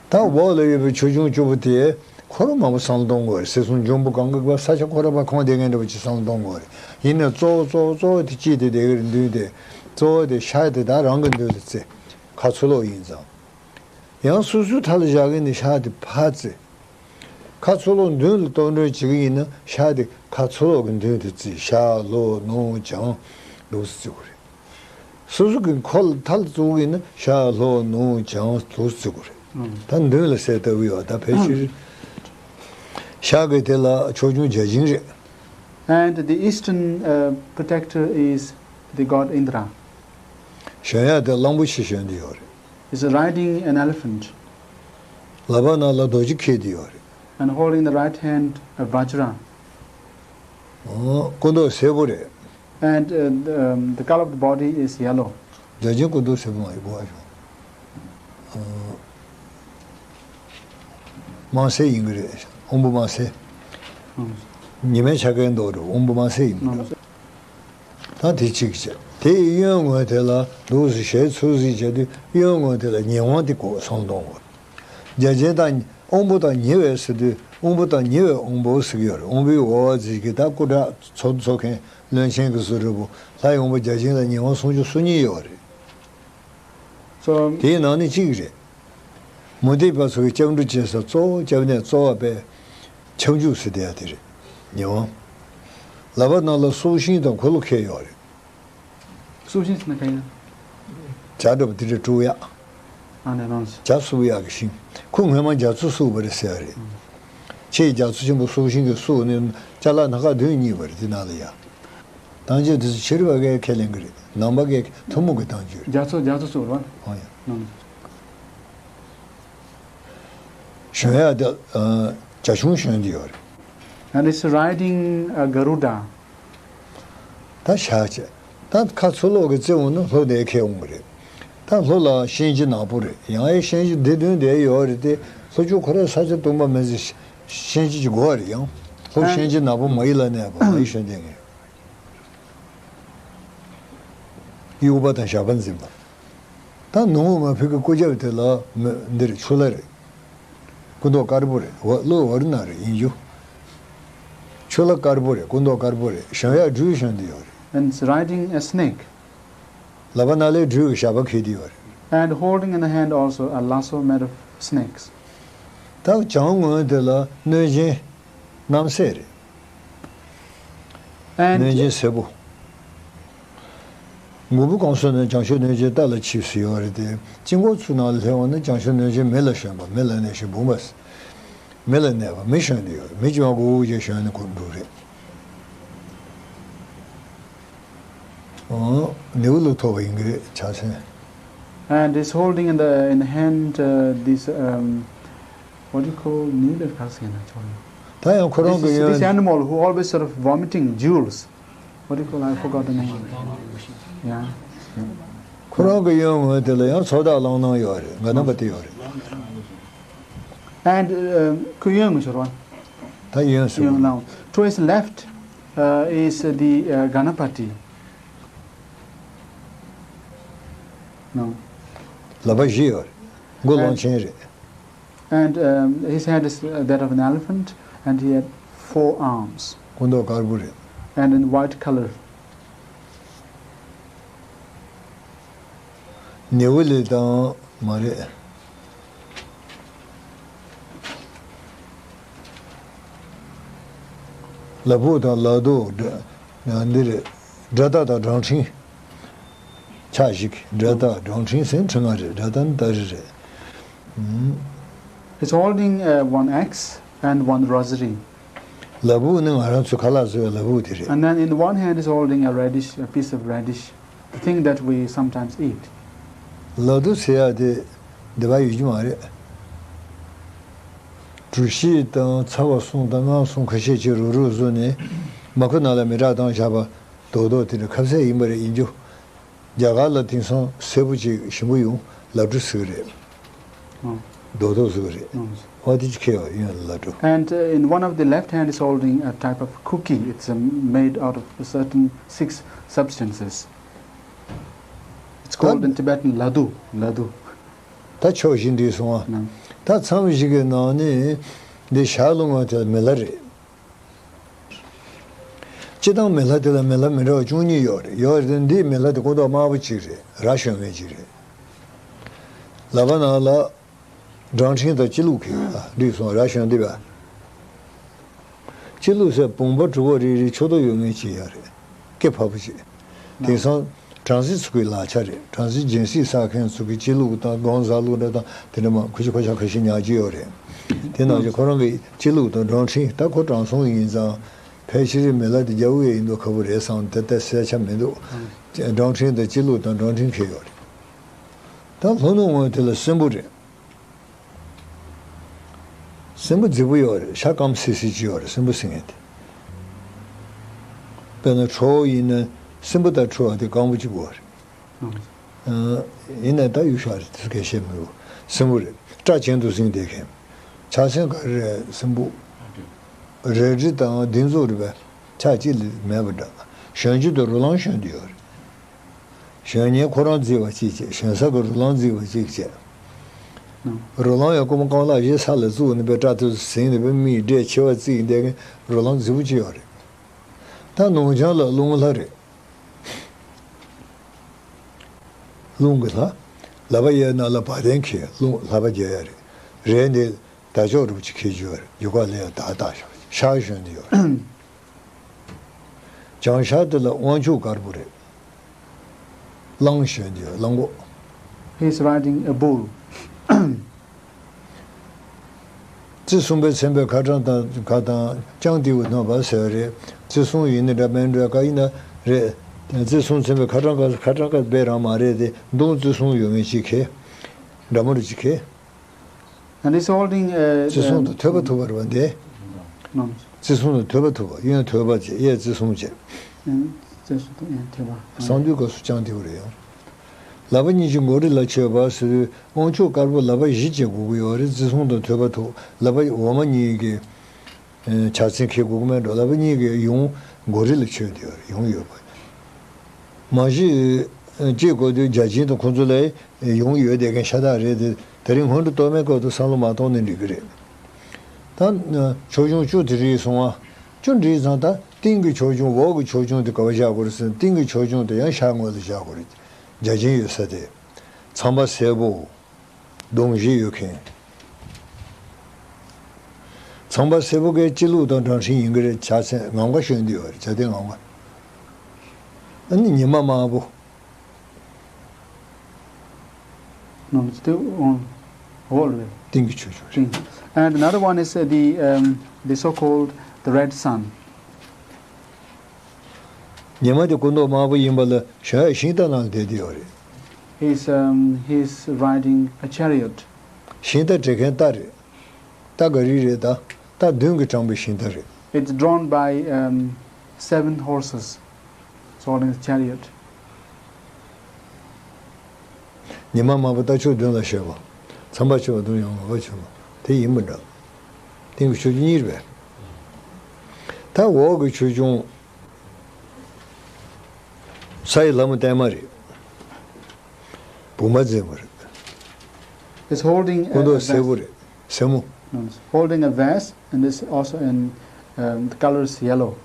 ད་འོག་ལ་ཡོད་པའི་ཆོས་སྐྱོང་བཅུ་པོ་དེ་འཁོར་མང་པོ་བསམ་བློ་གཏོང་དགོས་རེད། སྲིད་གསུམ་འབྱུང་པོ་གང་གི་བ་ས་ཆ་འཁོར་བ་ཁོང་བསྡད་མཁན་འདྲ་པོ་ཅིག་བསམ་བློ་གཏོང་དགོས་རེད། ཡིན་ནའི་གཙོ་བོ་གཙོ་བོ་གཙོ་བོ་དེ་གཅིག་དེ་བསྡད་ཀྱི་རེད། མདུན་དེ་གཙོ་བོ་དེ་ཤ་དེ་ད་རང་གི་མདུན་དུ་བརྩི། ཁ་ཚུར་ལོག་ཡིན་ཙང་། ཡང་སོ་སོའི་མཐའ་ལ་བཞག་གི་ནི་ཤ་དེ་ཕར་བརྩི། ཁ་ཚུར་ལོག་མདུན་ལ་གཏོར་མགྲོན་བྱེད་ཀྱི་ཡིན་ན་ཤ་དེ་ཁ་ཚུར་ལོག་གི་མདུན་དུ་བརྩི། ཤ་ལྷོ་ནུབ་བྱང་འདུག་སེ་བརྩི་དགོས་རེད། སོ་སོ་གི་ཁོ་ལ་མཐའ་ལ་བཙུགས་ཀྱི་ཡིན་ན་ཤ་ལྷོ་ནུབ་བྱང་འདུག་སེ་བརྩི་དགོས་རེད། ད་མདུན་ལ་གསལ་ལྟ་བུ་ཡོད། ད་ཕལ་ཆེར་ཤ་གི་དེ་ལ་ཆོས་སྐྱོང་བརྒྱ་བྱིན་རེད། And the eastern, uh, protector is the god Indra. ཞོན་ཡ་དེ་གླང་པོ་ཆེ་ཞོན་དུ་ཡོད་རེད། Is riding an elephant. ལག་པ་ནང་ལ་རྡོ་རྗེ་འཁྱེར་དུ་ཡོད་རེད། And holding in the right hand a vajra. ཨོ། སྐུ་མདོག་སེར་པོ་རེད། And, uh, the, um, the color of the body is yellow. བརྒྱ་བྱིན་སྐུ་མདོག་སེར་པོ་མ་ཡིན་པ་བྱུང་། ཨོ། དམར་སེར་ཡིན་གྱི་རེད། དབང་པོ་དམར་སེར། ཉི་མའི་ཆ་གའི་མདོག་རེད། དབང་པོ་དམར་སེར་ཡིན་གྱི་རེད། ད་དེ་གཅིག་བྱས། དེ་ཡི་གཡོན་ངོས་དེ་ལ་འདུག་སེ་ཞལ་ཚུར་གཟིགས་བྱས་དུས་གཡོན་ངོས་དེ་ལ་ཉེ་དབང་དེ་གོ་སོང་གཏོང་དགོས། བརྒྱ་བྱིན་དང་དབང་པོ་དང་ཉེ་བའི་ཟེར་དུས་དབང་པོ་དང་ཉེ་བའི་དབང་པོ་ཟེར་གྱི་ཡོད་རེད། དབང་པོའི་འོག་འཛིན་གྱི་ད་སྐུ་དྲག་ཚོགས་འཚོགས་མཁན་བློན་ཆེན་གྱི་བཟོ་འདྲ་པོ་ལྷ་ཡི་དབང་པོ་བརྒྱ་བྱིན་ལ་ཉེ་དབང་སུམ་ཅུ་སོ་གཉིས་ཡོད་རེད། So དེའི་ནང་ནས་གཅིག་རེད། མུ་སྟེགས་པ་ཚོ་གི་སྐྱབས་འགྲོ་བྱེད་ས་གཙོ་བོ་སྐྱབས་གནས་གཙོ་བོ་དཔེ་ཁྱབ་འཇུག་ཟེར་དེ་ཡ་དེ་རེད། ཉེ་དབང་། ལག་པ་ནང་ལ་སྲོག་ཤིང་དང་འཁོར་ལོ་འཁྱེར་ཡོད་རེད། སྲོག་ཤིང་ཟེར་ན་ག་ཡིན་ན། བྱ་འདྲ་པོ་དེ་འདྲ་དཀྲུག་ཡག་ཨ་ནེ་རང་། བྱ་སྲུབ་ཡག་གི་ཤིང་། ཁོ་སྔོན་མ་རྒྱ་མཚོ་སྲུབ་པ་རེད་ཟེར་བ་རེད། ཆེས་རྒྱ་མཚོ་ཆེན་པོ་སྲོག་ཤིང་གིས་སྲུབ་ནས་ཅ་ལག་སྣ་ཁ་བདུན་རྙེད་པ་རེད་དེ་ནང་ལ་ཡ། ཐང་ཆེན་དེ་ཚོ་ཕྱི་རབས་པ་གས་ཁས་ལེན་གི་རེད། ནང་པ་གས་ཐུན་མོང་གི་ཐང་ཆེན་རེད། རྒྱ་མཚོ་རྒྱ་མཚོ་སྲུབ་རེད་བ། ཨོ་ཡ། ནང་། ཞོན་ཡག་དེ་ཨ་བྱ་ཁྱུང་ཞོན་དེ་ཡོད་རེད། And it's riding a Garuda. ད་བྱ་བྱེད། ད་ཁ་ཚུར་ལོག་གི་རྩེ་འོང་ན་ལྷོ་དེ་ཁེལ་འོང་གི་རེད། ད་ལྷོ་ལ་གཤིན་རྗེ་ནག་པོ་རེད། ཡང་ཨེ་གཤིན་རྗེ་སྡེ་བདུན་དེ་ཡོད་རེད་དེ། ལྷོ་ཕྱོགས་ཁོ་རའི་ས་ཆ་སྟོང་པ་མེད་ཚེ་གཤིན་རྗེ་ཅིག་དགོས་རེད། ཡང་ལྷོ་ཨ་གཤིན་རྗེ་ནག་པོ་མ་ཡི་ལ་གནས་པ་མ་ཡི་གཤིན་རྗེ་ངེས། དབྱུག་པ་དང་ཞགས་པ་འཛིན་པ། ད་ནུབ་མོ་མ་ཕི་གི་སྐུ་རྒྱབ་དེ་ལ་མི་འདིར་ཆུ་ལྷ་རེད། སྐུ་མདོག་དཀར་པོ་རེད། འོ་ལོ་བར་ན་རེད་ཡིན་རྒྱུ། ཆུ་ལྷ་དཀར་པོ་རེད། སྐུ་མདོག་དཀར་པོ་རེད། ཞོན་ཡག་སྦྲུལ་ཞོན་དེ་ཡོད་རེད། And it's riding a snake. ལག་པ་ནང་ལས་སྦྲུལ་གྱི་ཞགས་པ་འཁྱེར་དེ་ཡོད་རེད། And holding in the hand also a lasso made of snakes. ད་བྱང་ངོས་དེ་ལ་གནོད་སྦྱིན་རྣམ་སྲས་རེད། And གནོད་སྦྱིན་སྲས་པོ། མགོན་པོ་གང་སོགས་ནི་བྱང་ཆུབ་གནོད་སྦྱིན་རྟ་ལ་ཆིབས་སུ་ཡོད་རེད་དེ། དཀྱིལ་འཁོར་ཚུར་ནང་ལ་སླེབས་འོང་ན་བྱང་ཆུབ་གནོད་སྦྱིན་མེ་ལ་ཞོན་པ། མེ་ལ་གནས་ཤིང་བུམ་པ། མེ་ལ་གནས་པ་མེ་ཞོན་དེ་ཡོད་རེད། མེ་ལྕི་བ་མགོ་བོ་ཅན་ཞོན་ནས་ཁོ་འགྲོ་རེད། ཨོ། ནེའུ་ལུ་ཐོགས་པ་ཡིན་གྱི་རེད་ཕྱག་མཚན། And is holding in the in hand uh, this um, what do you call needle? ད་ཡང་ཁོ་རང་གི་This, this ཡོན animal who always sort of vomiting jewels. What do you call? I forgot the name. Yeah. ཁོ་རང་གི་ཡོན་ངོས་དེ་ལ་ཡང་ཚོགས་བདག་གླང་སྣ་ཡོད་རེད། ག་ན་པ་དེ་ཡོད་རེད། And uh, ཁོའི་ཡོན་ངོས་ཤོར་བ། ད་ཡོན་ཟེར་ཡོན་བ། Now, to his left uh, is the uh, Ganapati. No. ལག་པ་བཞི་ཡོད་རེད། མགོ་ལོང་ཆེན་རེད། And um, his head is uh, that of an elephant, and he had four arms. སྐུ་མདོག་དཀར་པོ་རེད། And in white color. ནེའུ་ལི་དང་མ་རེད། ལ་ཕུག་དང་ལ་རྡོ་འདི་རེད། དགྲ་སྟ་དང་སྦྲང་ཕྲེང་། ཕྱག་བཞི་གི་དགྲ་སྟ་སྦྲང་ཕྲེང་ཟེར་ཕྲེང་ང་རེད། དགྲ་སྟ་ནི་སྟ་རི་རེད། He's holding uh, one axe and one rosary. ལ་ཕུག་ནི་ང་རང་ཚོའི་ཁ་ལག་བཟོ་བའི་ལ་ཕུག་དེ་རེད། And then in one hand is holding a radish, a piece of radish, the thing that we sometimes eat. ལ་རྡོ་ཟེར་ཡག་དེ་འདི་པ་ཡོད་ཀྱི་མ་རེད། གྲུ་བཞི་དང་ཚ་བ་གསུམ་དང་རྔམ་གསུམ་ཁ་ཤས་ཅིག་རུག་རུག་བཟོས་ནས་མ་ཁུ་ནང་ལ་མེ་སྲེག་བཏང་བཞག་པ་རྡོག་རྡོག་དེ་འདྲ་ཁ་ཟས་ཡིན་པ་རེད། ཡིན་རྒྱུ། རྒྱ་གར་ལ་དེང་སང་སེར་པོ་ཅིག་ཞིམ་པོ་ཡོང་ལ་གྲུ་ཟེར་གི་རེད། ཨོ། རྡོག་རྡོག་ཟེར་གི་རེད། ཨོ། ཨོ་དེ་ཅིག་ཁྱེར་ཡོང་ལ་གྲུ། And uh, in one of the left hand is holding a type of cookie. It's uh, made out of certain six substances. It's called in Tibetan ladu. Ladu. ད་ཕྱོགས་བཞི་འདུས་སོང་བ། ད་མཚམས་བཞི་གི་ནང་ནས་འདི་ཞྭ་ལུང་བ་དེ་མི་ལ་རེད། སྤྱིར་བཏང་མི་ལ་དེ་ལ་མི་ལ་མི་འདྲ་བ་བཅུ་གཉིས་ཡོད་རེད། ཡོད་རེད་དེ་འདིའི་མི་ལ་དེ་སྐུ་མདོག་དམར་པོ་གཅིག་རེད། རྭ་ཞོན་མཁན་གཅིག་རེད། ལག་པ་ནང་ལ་སྦྲང་ཕྲེང་དང་སྤྱི་བླུགས་ཁྱེར་ཡོད། ཨ་འདུས་སོང་། རྭ་ཞོན་འདི་བ། སྤྱི་བླུགས་ཟེར་བུམ་པ་དྲུག་པ་རེ་རེ་ཆུ་ཏོ་ཡོད་མཁན་གཅིག་ཡོད་རེད། སྐེ་ཕར་པོ་གཅིག་དེང་སང་བྲམ་ཟེ་ཚོ་གི་ལག་ཆ་རེད། བྲམ་ཟེ་སྦྱིན་སྲེག་བསགས་མཁན་ཚོ་གི་སྤྱི་བླུགས་དང་དགོང་ཟ་ལུགས་འདྲ་དང་དེ་འདྲ་མ་ཁུ་ཆུ་ཁ་ཤ་ཁ་ཤས་ཉར་གྱི་ཡོད་རེད། དེ་ནང་བཞིན་ཁོ་རང་གི་སྤྱི་བླུགས་དང་སྦྲང་ཕྲེང་། ད་ཁོ་དྲང་སྲོང་ཡིན་ཙང་ཕལ་ཆེར་མི་ལ་དེ་རྒྱལ་པོ་ཡིན་མདོག་ཁ་པོ་རེད་བསམ། དེ་ལྟར་གསལ་ཆ་མི་འདུག་སྦྲང་ཕྲེང་དང་སྤྱི་བླུགས་དང་སྦྲང་ཕྲེང་ཁྱེར་ཡོད་རེད། ད་ལྷོ་ནུབ་ངོས་དེ་ལ་སྲིན་པོ་རེད། སྲིན་པོ་རྫིག་པོ་ཡོད་རེད། ཤ་སྐམ་སིལ་སིལ་ཅིག་ཡོད་རེད། སྲིན་པོ་ཟེར་མཁན་དེ། དཔེར་ན་ཁྲོ་བོ་ཡིན་ན་སྲིན་པོ་དང་ཁྲོ་བོ་དེ་སྐམ་པོ་གཅིག་པོ་རེད། ཨ། ཡིན་ནའི་ད་ཡུལ་ཤ་རེད། དེ་ཚོ་སྐད་བཤད་མི་འདུག་སྲིན་པོ་རེད། སྐྲ་གྱེན་དུ་ཟིན་བསྡད་མཁན། ཕྱག་མཚན་ག་རེ་རེད། སྲིན་པོ། རལ་གྲི་དང་སྡིགས་མཛུབ་རེད་པས། ཕྱག་གཅིག་ལས་མེད་པ་འདྲ། ཞོན་རྒྱུ་དེ་རོ་ལངས་ཞོན་དུ་ཡོད་རེད། ཞོན་ཉེན་ཁོ་རང་རྫིག་པ་གཅིག་བྱས། ཞོན་ས་གི་རོ་ལངས་རྫིག་པ་གཅིག་བྱས། རོ་ལངས་ཡང་རྐུན་མ་རྐང་ལག་བཞི་ས་ལ་བཙུགས་ནས་པའི་སྐྲ་ཐུབ་ཟིན་ནས་པའི་མིག་འབྲས་མཆེ་བ་བརྩིགས་བསྡད་མཁན་རོ་ལངས་རྫིག་པོ་ཅིག་ཡོད་རེད། ད་ནོར་བྱང་ལ་རླུང་ལྷ་རེད། རླུང་གི་ལྷ། ལག་པ་གཡས་ན་ལ་བ་དན་འཁྱིལ། རླུང་ལྷ་པ་རྒྱལ་ཡ་རེད། རས་འདི་དར་ལྕོག་རུ་ཅིག་འཁྱིལ་རྒྱུ་རེད། རྒྱུ་སྐར་ལ་ཡང་དར་བཏགས་ཤག་ཤར་ཞོན་འདི་ཡོད་རེད། བྱང་ཤར་དེ་ལ་དབང་ཕྱུག་དཀར་པོ་རེད། གླང་ཞོན་འདི་ཡོད། གླང་གོག He is riding a bull. བརྩི་སྲུང་པའི་མཚན་པའི་ཁ་གྲངས་དང་ཁ་དང་ལྕང་ཏི་བུ་སྣོན་པ་ཟེར་བ་རེད། བརྩི་སྲུང་ཡིན་ན་འདྲ་མིན་འདྲ་ག་ཡིན་ན་རེད། བརྩི་སྲུང་མཚན་པའི་ཁ་གྲངས་ག་ཁ་གྲངས་ག་སྦས་རང་མ་རེད་དེ། མདུང་བརྩི་སྲུང་ཡོད་མཁན་ཅིག་གིས། འདྲ་མོ་རེ་ཅིག་གིས། And he's holding a, བརྩི་སྲུང་དང་ཐོས་པ་ཐུབ་པ་རེད་བ་འདི། No, བརྩི་སྲུང་དང་ཐོས་པ་ཐུབ་པ། གཡོན་ཐོས་པ་བྱས། གཡས་བརྩི་སྲུང་བྱས། ཨང་། བརྩི་སྲུང་དང་གཡོན་ཐོས་པ། གསང་འདུས་སྐབས་སུ་ལྕང་ཏི་བུ་རེད་ཡང་། ལག་པ་གཉིས་ཀྱི་མགོ་རིལ་ལ་མཆོད་པ་ཟེར་དུས་དབང་ཕྱུག་དཀར་པོ་ལག་པ་བཞི་བྱེད་དགོས་ཀྱི་ཡོད་རེད། བརྩི་སྲུང་དང་ཐོས་པ་ཐུབ། ལག་པ་འོག་མ་གཉིས་ཀྱི་ཕྱག་མཚན་འཁྱེར་དགོས་ཀྱི་མེད་འགྲོ། ལག་པ་གཉིས་ཀྱི་ཡུམ་མགོ་རིལ་ལ་མཆོད་དེ་ཡོད་རེད། ཡུམ་ཡོད་པ། མ་གཞི་སྐྱེ་དགོས་དུས་བརྒྱ་བྱིན་དང་ཁོང་ཚོ་ལ་ཡུམ་ཡོད་བསྡད་མཁན་ཤ་སྟག་རེད་དེ། དེ་རིང་སྔོན་འགྲོ་གཏོར་མའི་སྐབས་དུ་བསམ་བློ་མ་གཏོང་ནས་འགྲིག་གི་རེད། ད་ཆོས་སྐྱོང་བཅུ་དེ་རིགས་སོང་བ། བཅུ་འགྲིག་ཙང་ད་སྟེང་གི་ཆོས་སྐྱོང་འོག་གི་ཆོས་སྐྱོང་དེ་ག་པར་བཞག་དགོས་རེད་ཟེར་ན། སྟེང་གི་ཆོས་སྐྱོང་དེ་ཡང་ཤར་ངོས་ལ་བཞག་དགོས་རེད། བརྒྱ་བྱིན་ཡོད་ས་དེ། ཚངས་པ་སེར་པོ། གདོང་བཞི་ཡོད་མཁན། ཚངས་པ་སེར་པོ་གའི་སྤྱི་བླུགས་དང་འགྲང་ཧྲིང་ཡིན་གྱི་རེད། ཕྱག་མཚན་ངམ་ཁ་ཞོན་དུ་ཡོད་རེད། བྱ་དེ་ངམ་ཁ། ཨ་ནི་ཉི་མ་དམར་པོ། No, it's still on all the way. སྟེང་གི་ཆོས་སྐྱོང་རེད། And another one is, uh, the, um, the so-called the red sun. ཉི་མ་དེ་སྐུ་མདོག་དམར་པོ་ཡིན་པ་ལ་ཞོན་ཡ་ཤིང་རྟ་ནང་བསྡད་དེ་ཡོད་རེད། He's, um, he's riding a chariot. ཤིང་རྟ་འདྲེད་མཁན་རྟ་རེད། རྟ་ག་རེ་རེད་ད། རྟ་བདུན་གྱིས་དྲངས་པའི་ཤིང་རྟ་རེད། It's drawn by, um, seven horses. It's holding a chariot. ཉི་མ་དམར་པོ་རྟ་མཆོག་མདུན་ལ་བཞད་པ། ཚངས་པ་མཆོག་མདུན་ཡང་ངོ་བོ་ཆེན་པོ་དེ་ཡིན་པ་འདྲ། སྟེང་གི་ཆོས་སྐྱོང་གཉིས་རེད་པས། ད་འོག་གི་ཆོས་སྐྱོང་ས་ཡི་ལྷ་མོ་བརྟན་མ་རེད། བུ་མ་འཛིན་པ་རེད། It's holding a, སྐུ་མདོག་a སེར་པོ་རེད། སེར་མོ། No, it's holding a vest and it's also in, um, the color is yellow.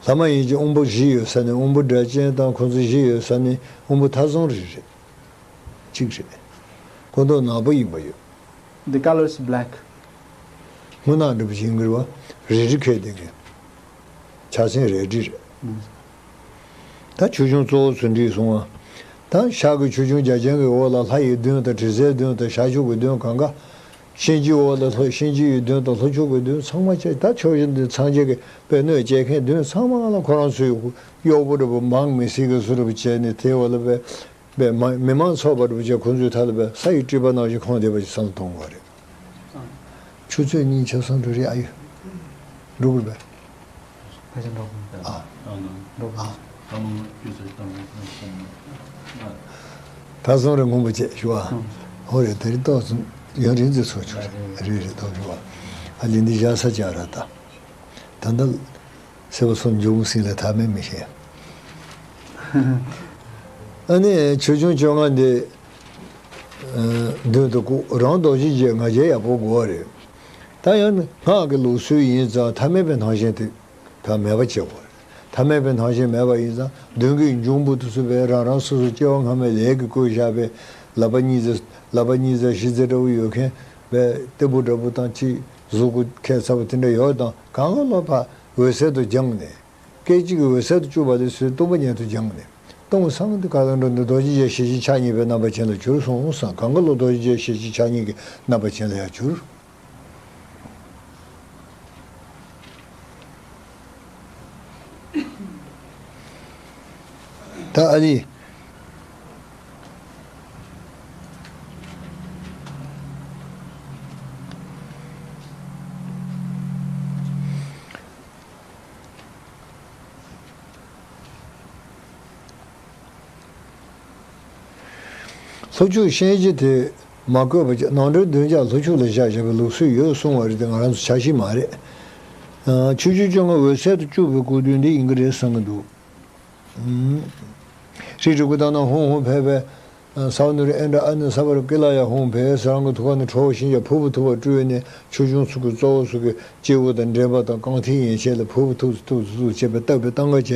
ལྷ་མ་ཡིན་གྱི་དབང་པོ་བཞི་ཡོད་ས་ནི། དབང་པོ་སྒྲ་གཅན་དང་ཁོང་ཚོ་བཞི་ཡོད་ས་ནི་དབང་པོ་ཐ་ཚང་རེ་རེད། གཅིག་རེད། སྐུ་མདོག་ནག་པོ་ཡིན་པ་ཡོད། The color is black. སྔོ་ནག་འདྲ་པོ་ཡིན་གྱི་རེད་བ། རལ་གྲི་འཁྱེར་བསྡད་མཁན། ཕྱག་མཚན་རལ་གྲི་རེད། ད་ཆོས་སྐྱོང་གཙོ་བོ་ཚོ་འགྲིག་སོང་ང་། ད་ཤར་གྱི་ཆོས་སྐྱོང་བརྒྱ་བྱིན་གྱི་འོག་ལ་ལྷ་ཡི་མདུན་དང་དྲི་ཟའི་མདུན་དང་ཤར་ཕྱོགས་ཀྱི་མདུན་གང་ག། གཤིན་རྗེའི་འོག་ལ་ལྷོ་གཤིན་རྗེ་ཡི་མདུན་དང་ལྷོ་ཕྱོགས་ཀྱི་མདུན་ཚང་མ་བྱས། ད་ཆོས་སྐྱོང་འདི་སངས་རྒྱས་ཀྱི་དཔེ་གནོད་བྱེད་མཁན་མདུན་ཚང་མ་ལ་ཁོ་རང་ཚོའི་གཡོག་པོ་འདྲ་པོ་འབངས་མི་སེར་གྱི་བཟོ་འདྲ་པོ་བྱས་ནས་དེའི་འོག་ལ་བས། པས་མ་མི་མང་ཚོགས་པ་འདྲ་པོ་བྱས་ཁོང་ཚོའི་མཐའ་ལ་པས་ས་ཡི་སྤྲིན་པ་ནང་བཞིན་ཁོང་བསྡད་པ་ཞིག་བསམ་བློ་གཏོང་དགོས་རེད། ཆུ་ཚོད་གཉིས་ཆ་ཚང་འགྲོ་རེད། ཨ་ཡོ། འགྲོ་དགོས་པས། ཕལ་ཆེར་འགྲོ་དགོས། ཨ། འགྲོ་དགོས། ཨ། ད་སོང་རེ་ངུ་བ་བྱས་ཞུ་བ། ཧོ་རེད། དེ་རིང་ཏོག་ཙམ་ཡུན་རིང་ཙམ་ཚོགས་ཆོག་རེད། རེད་རེད། ཏོག་ཞུ་བ། ཨ་ལི་འདི་བཞག་ས་བཅར་ར་ད། ད་ལྟ། སེ་བ་སོ་མཇུག་མ་སྲིང་ལ་ཐ་མལ་མི་ཤེས། ཨ་ནི་ཆོས་སྐྱོང་བཅོ་ལྔ་འདི་མདུན་དུ་བཀུག་རང་རྡོ་རྗེ་རྗེ་ང་རྒྱལ་ཡག་པོ་དགོས་པ་རེད། ད་ཡང་ནི་སྔགས་ཀྱི་ལུགས་སྲོལ་ཡིན་ཙང་ཐ་མལ་པའི་སྣང་ཞེན་དེ་ད་མེད་པ་བྱེད་དགོས་རེད། ཐ་མལ་པའི་སྣང་ཞེན་མེད་པ་ཡིན་ཙང་མདུན་གྱི་འབྱུང་པོ་དེ་ཚོ་བས་རང་རང་སོ་སོ་སྐྱེ་བ་སྔ་མའི་ལས་ཀྱིས་བསྐོས་བཞག་པའི་ལག་པ་གཉིས་ཙམ་ལག་པ་གཉིས་ཙམ་བཞི་ཙམ་འདྲ་བོ་ཡོད་མཁན་བས་སྟེགས་བུ་འདྲ་བོ་དང་གཅིག་གཟུགས་པོ་ཁྱད་མཚར་བོ་དེ་འདྲ་ཡོད་དང་གང་ག་ལོ་ཕ་འོད་གསལ་དུ་སྦྱངས་ནས། སྐད་ཅིག་གིས་འོད་གསལ་དུ་གྱུར་པ་དེ་ཚོས་སྟོང་པ་ཉིད་དུ་སྦྱངས་ནས། སྟོང་སང་དུ་ག་ལ་འགྲོ་འདི་རྡོ་རྗེ་རྗེ་ཞེས་བྱའི་ཕྱག་གཉིས་པའི་རྣམ་པ་ཅན་ལ་གྱུར་སོང་སང་། གང་ག་ལོ་རྡོ་རྗེ་རྗེ་ཞེས་བྱའི་ཕྱག་གཉིས་ཀྱི་རྣམ་པ་ཅན་ལ་ཡང་གྱུར། ད་ཨ་ནི། ལྷོ་ཕྱོགས་གཤིན་རྗེ་དེ་མ་བཀོད་པ་ཅིག་ནང་ཁྲོལ་བདུན་བརྒྱ་ལྷོ་ཕྱོགས་ལ་བཞག་བཞག་པའི་ལུགས་སྲོལ་ཡོད་གསུང་བ་རེད་དེ་ང་རང་ཚོ་ཆ་ཤས་མ་རེད། ཆུ་ཆུ་བཅོ་ལྔ་འོད་གསལ་དུ་བཅུག་པའི་སྐུ་དུས་འདི་ཡིན་གྱི་རེད་བསམ་གྱི་འདུག་ཧྲི་ཀྲི་ཀུ་ཏ་ན་ཧོང་ཧོང་ཕེ་ཕེ། ས་ནུ་རི་ཨེ་འདྲ་ཨ་ནི་ས་བར་ཀི་ལ་ཡ་ཧུང་བས་ས་རང་གི་ཐུགས་ཀ་ནས་ཁྲོ་བོ་ཤིང་རྒྱ་ཕུར་བུ་ཐུབ་པ་སྤྲུལ་ནས་ཆོས་སྐྱོང་ཚོགས་ཀྱི་གཙོ་བོ་ཚོ་གི་སྐྱེ་བོ་དང་འདྲེན་པ་དང་རྐང་མཐིལ་ཡན་ཆད་ལ་ཕུར་བུ་ཐུགས་སུ་ཐུགས་སུ་ཐུགས་བྱས་པའི་བཏབ་པའི་བཏང་ག་བྱས་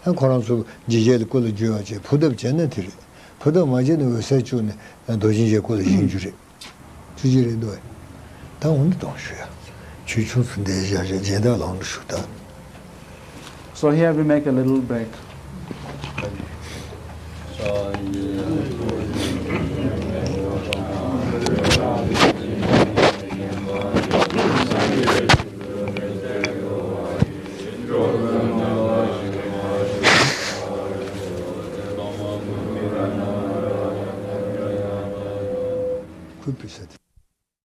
ནས་ཁོ་རང་ཚོ་འཇིགས་བྱེད་ལ་སྐུ་ལ་འགྱུར་བ་བྱས། ཕུར་བཏབ་བྱས་ན་དེ་རེད། ཕུར་བཏབ་མ་བྱས་ན་འོད་གསལ་བཅུག་ནས་རྡོ་རྗེ་འཆང་སྐུ་ལ་བཞེངས་རྒྱུ་རེད། ཐུགས་རྗེ་རེད་འདུག་ད་འོ་འདི་གཏོང་ཞུ་ཡ། ཆོས་ཆུང་ཚུན་བསྡད་བཞག་རེད། སྦྱིན་བདག་ལམ་དུ་ཞུགས་ད། So here we make a little break. ཁུ་པི་ས་དེ།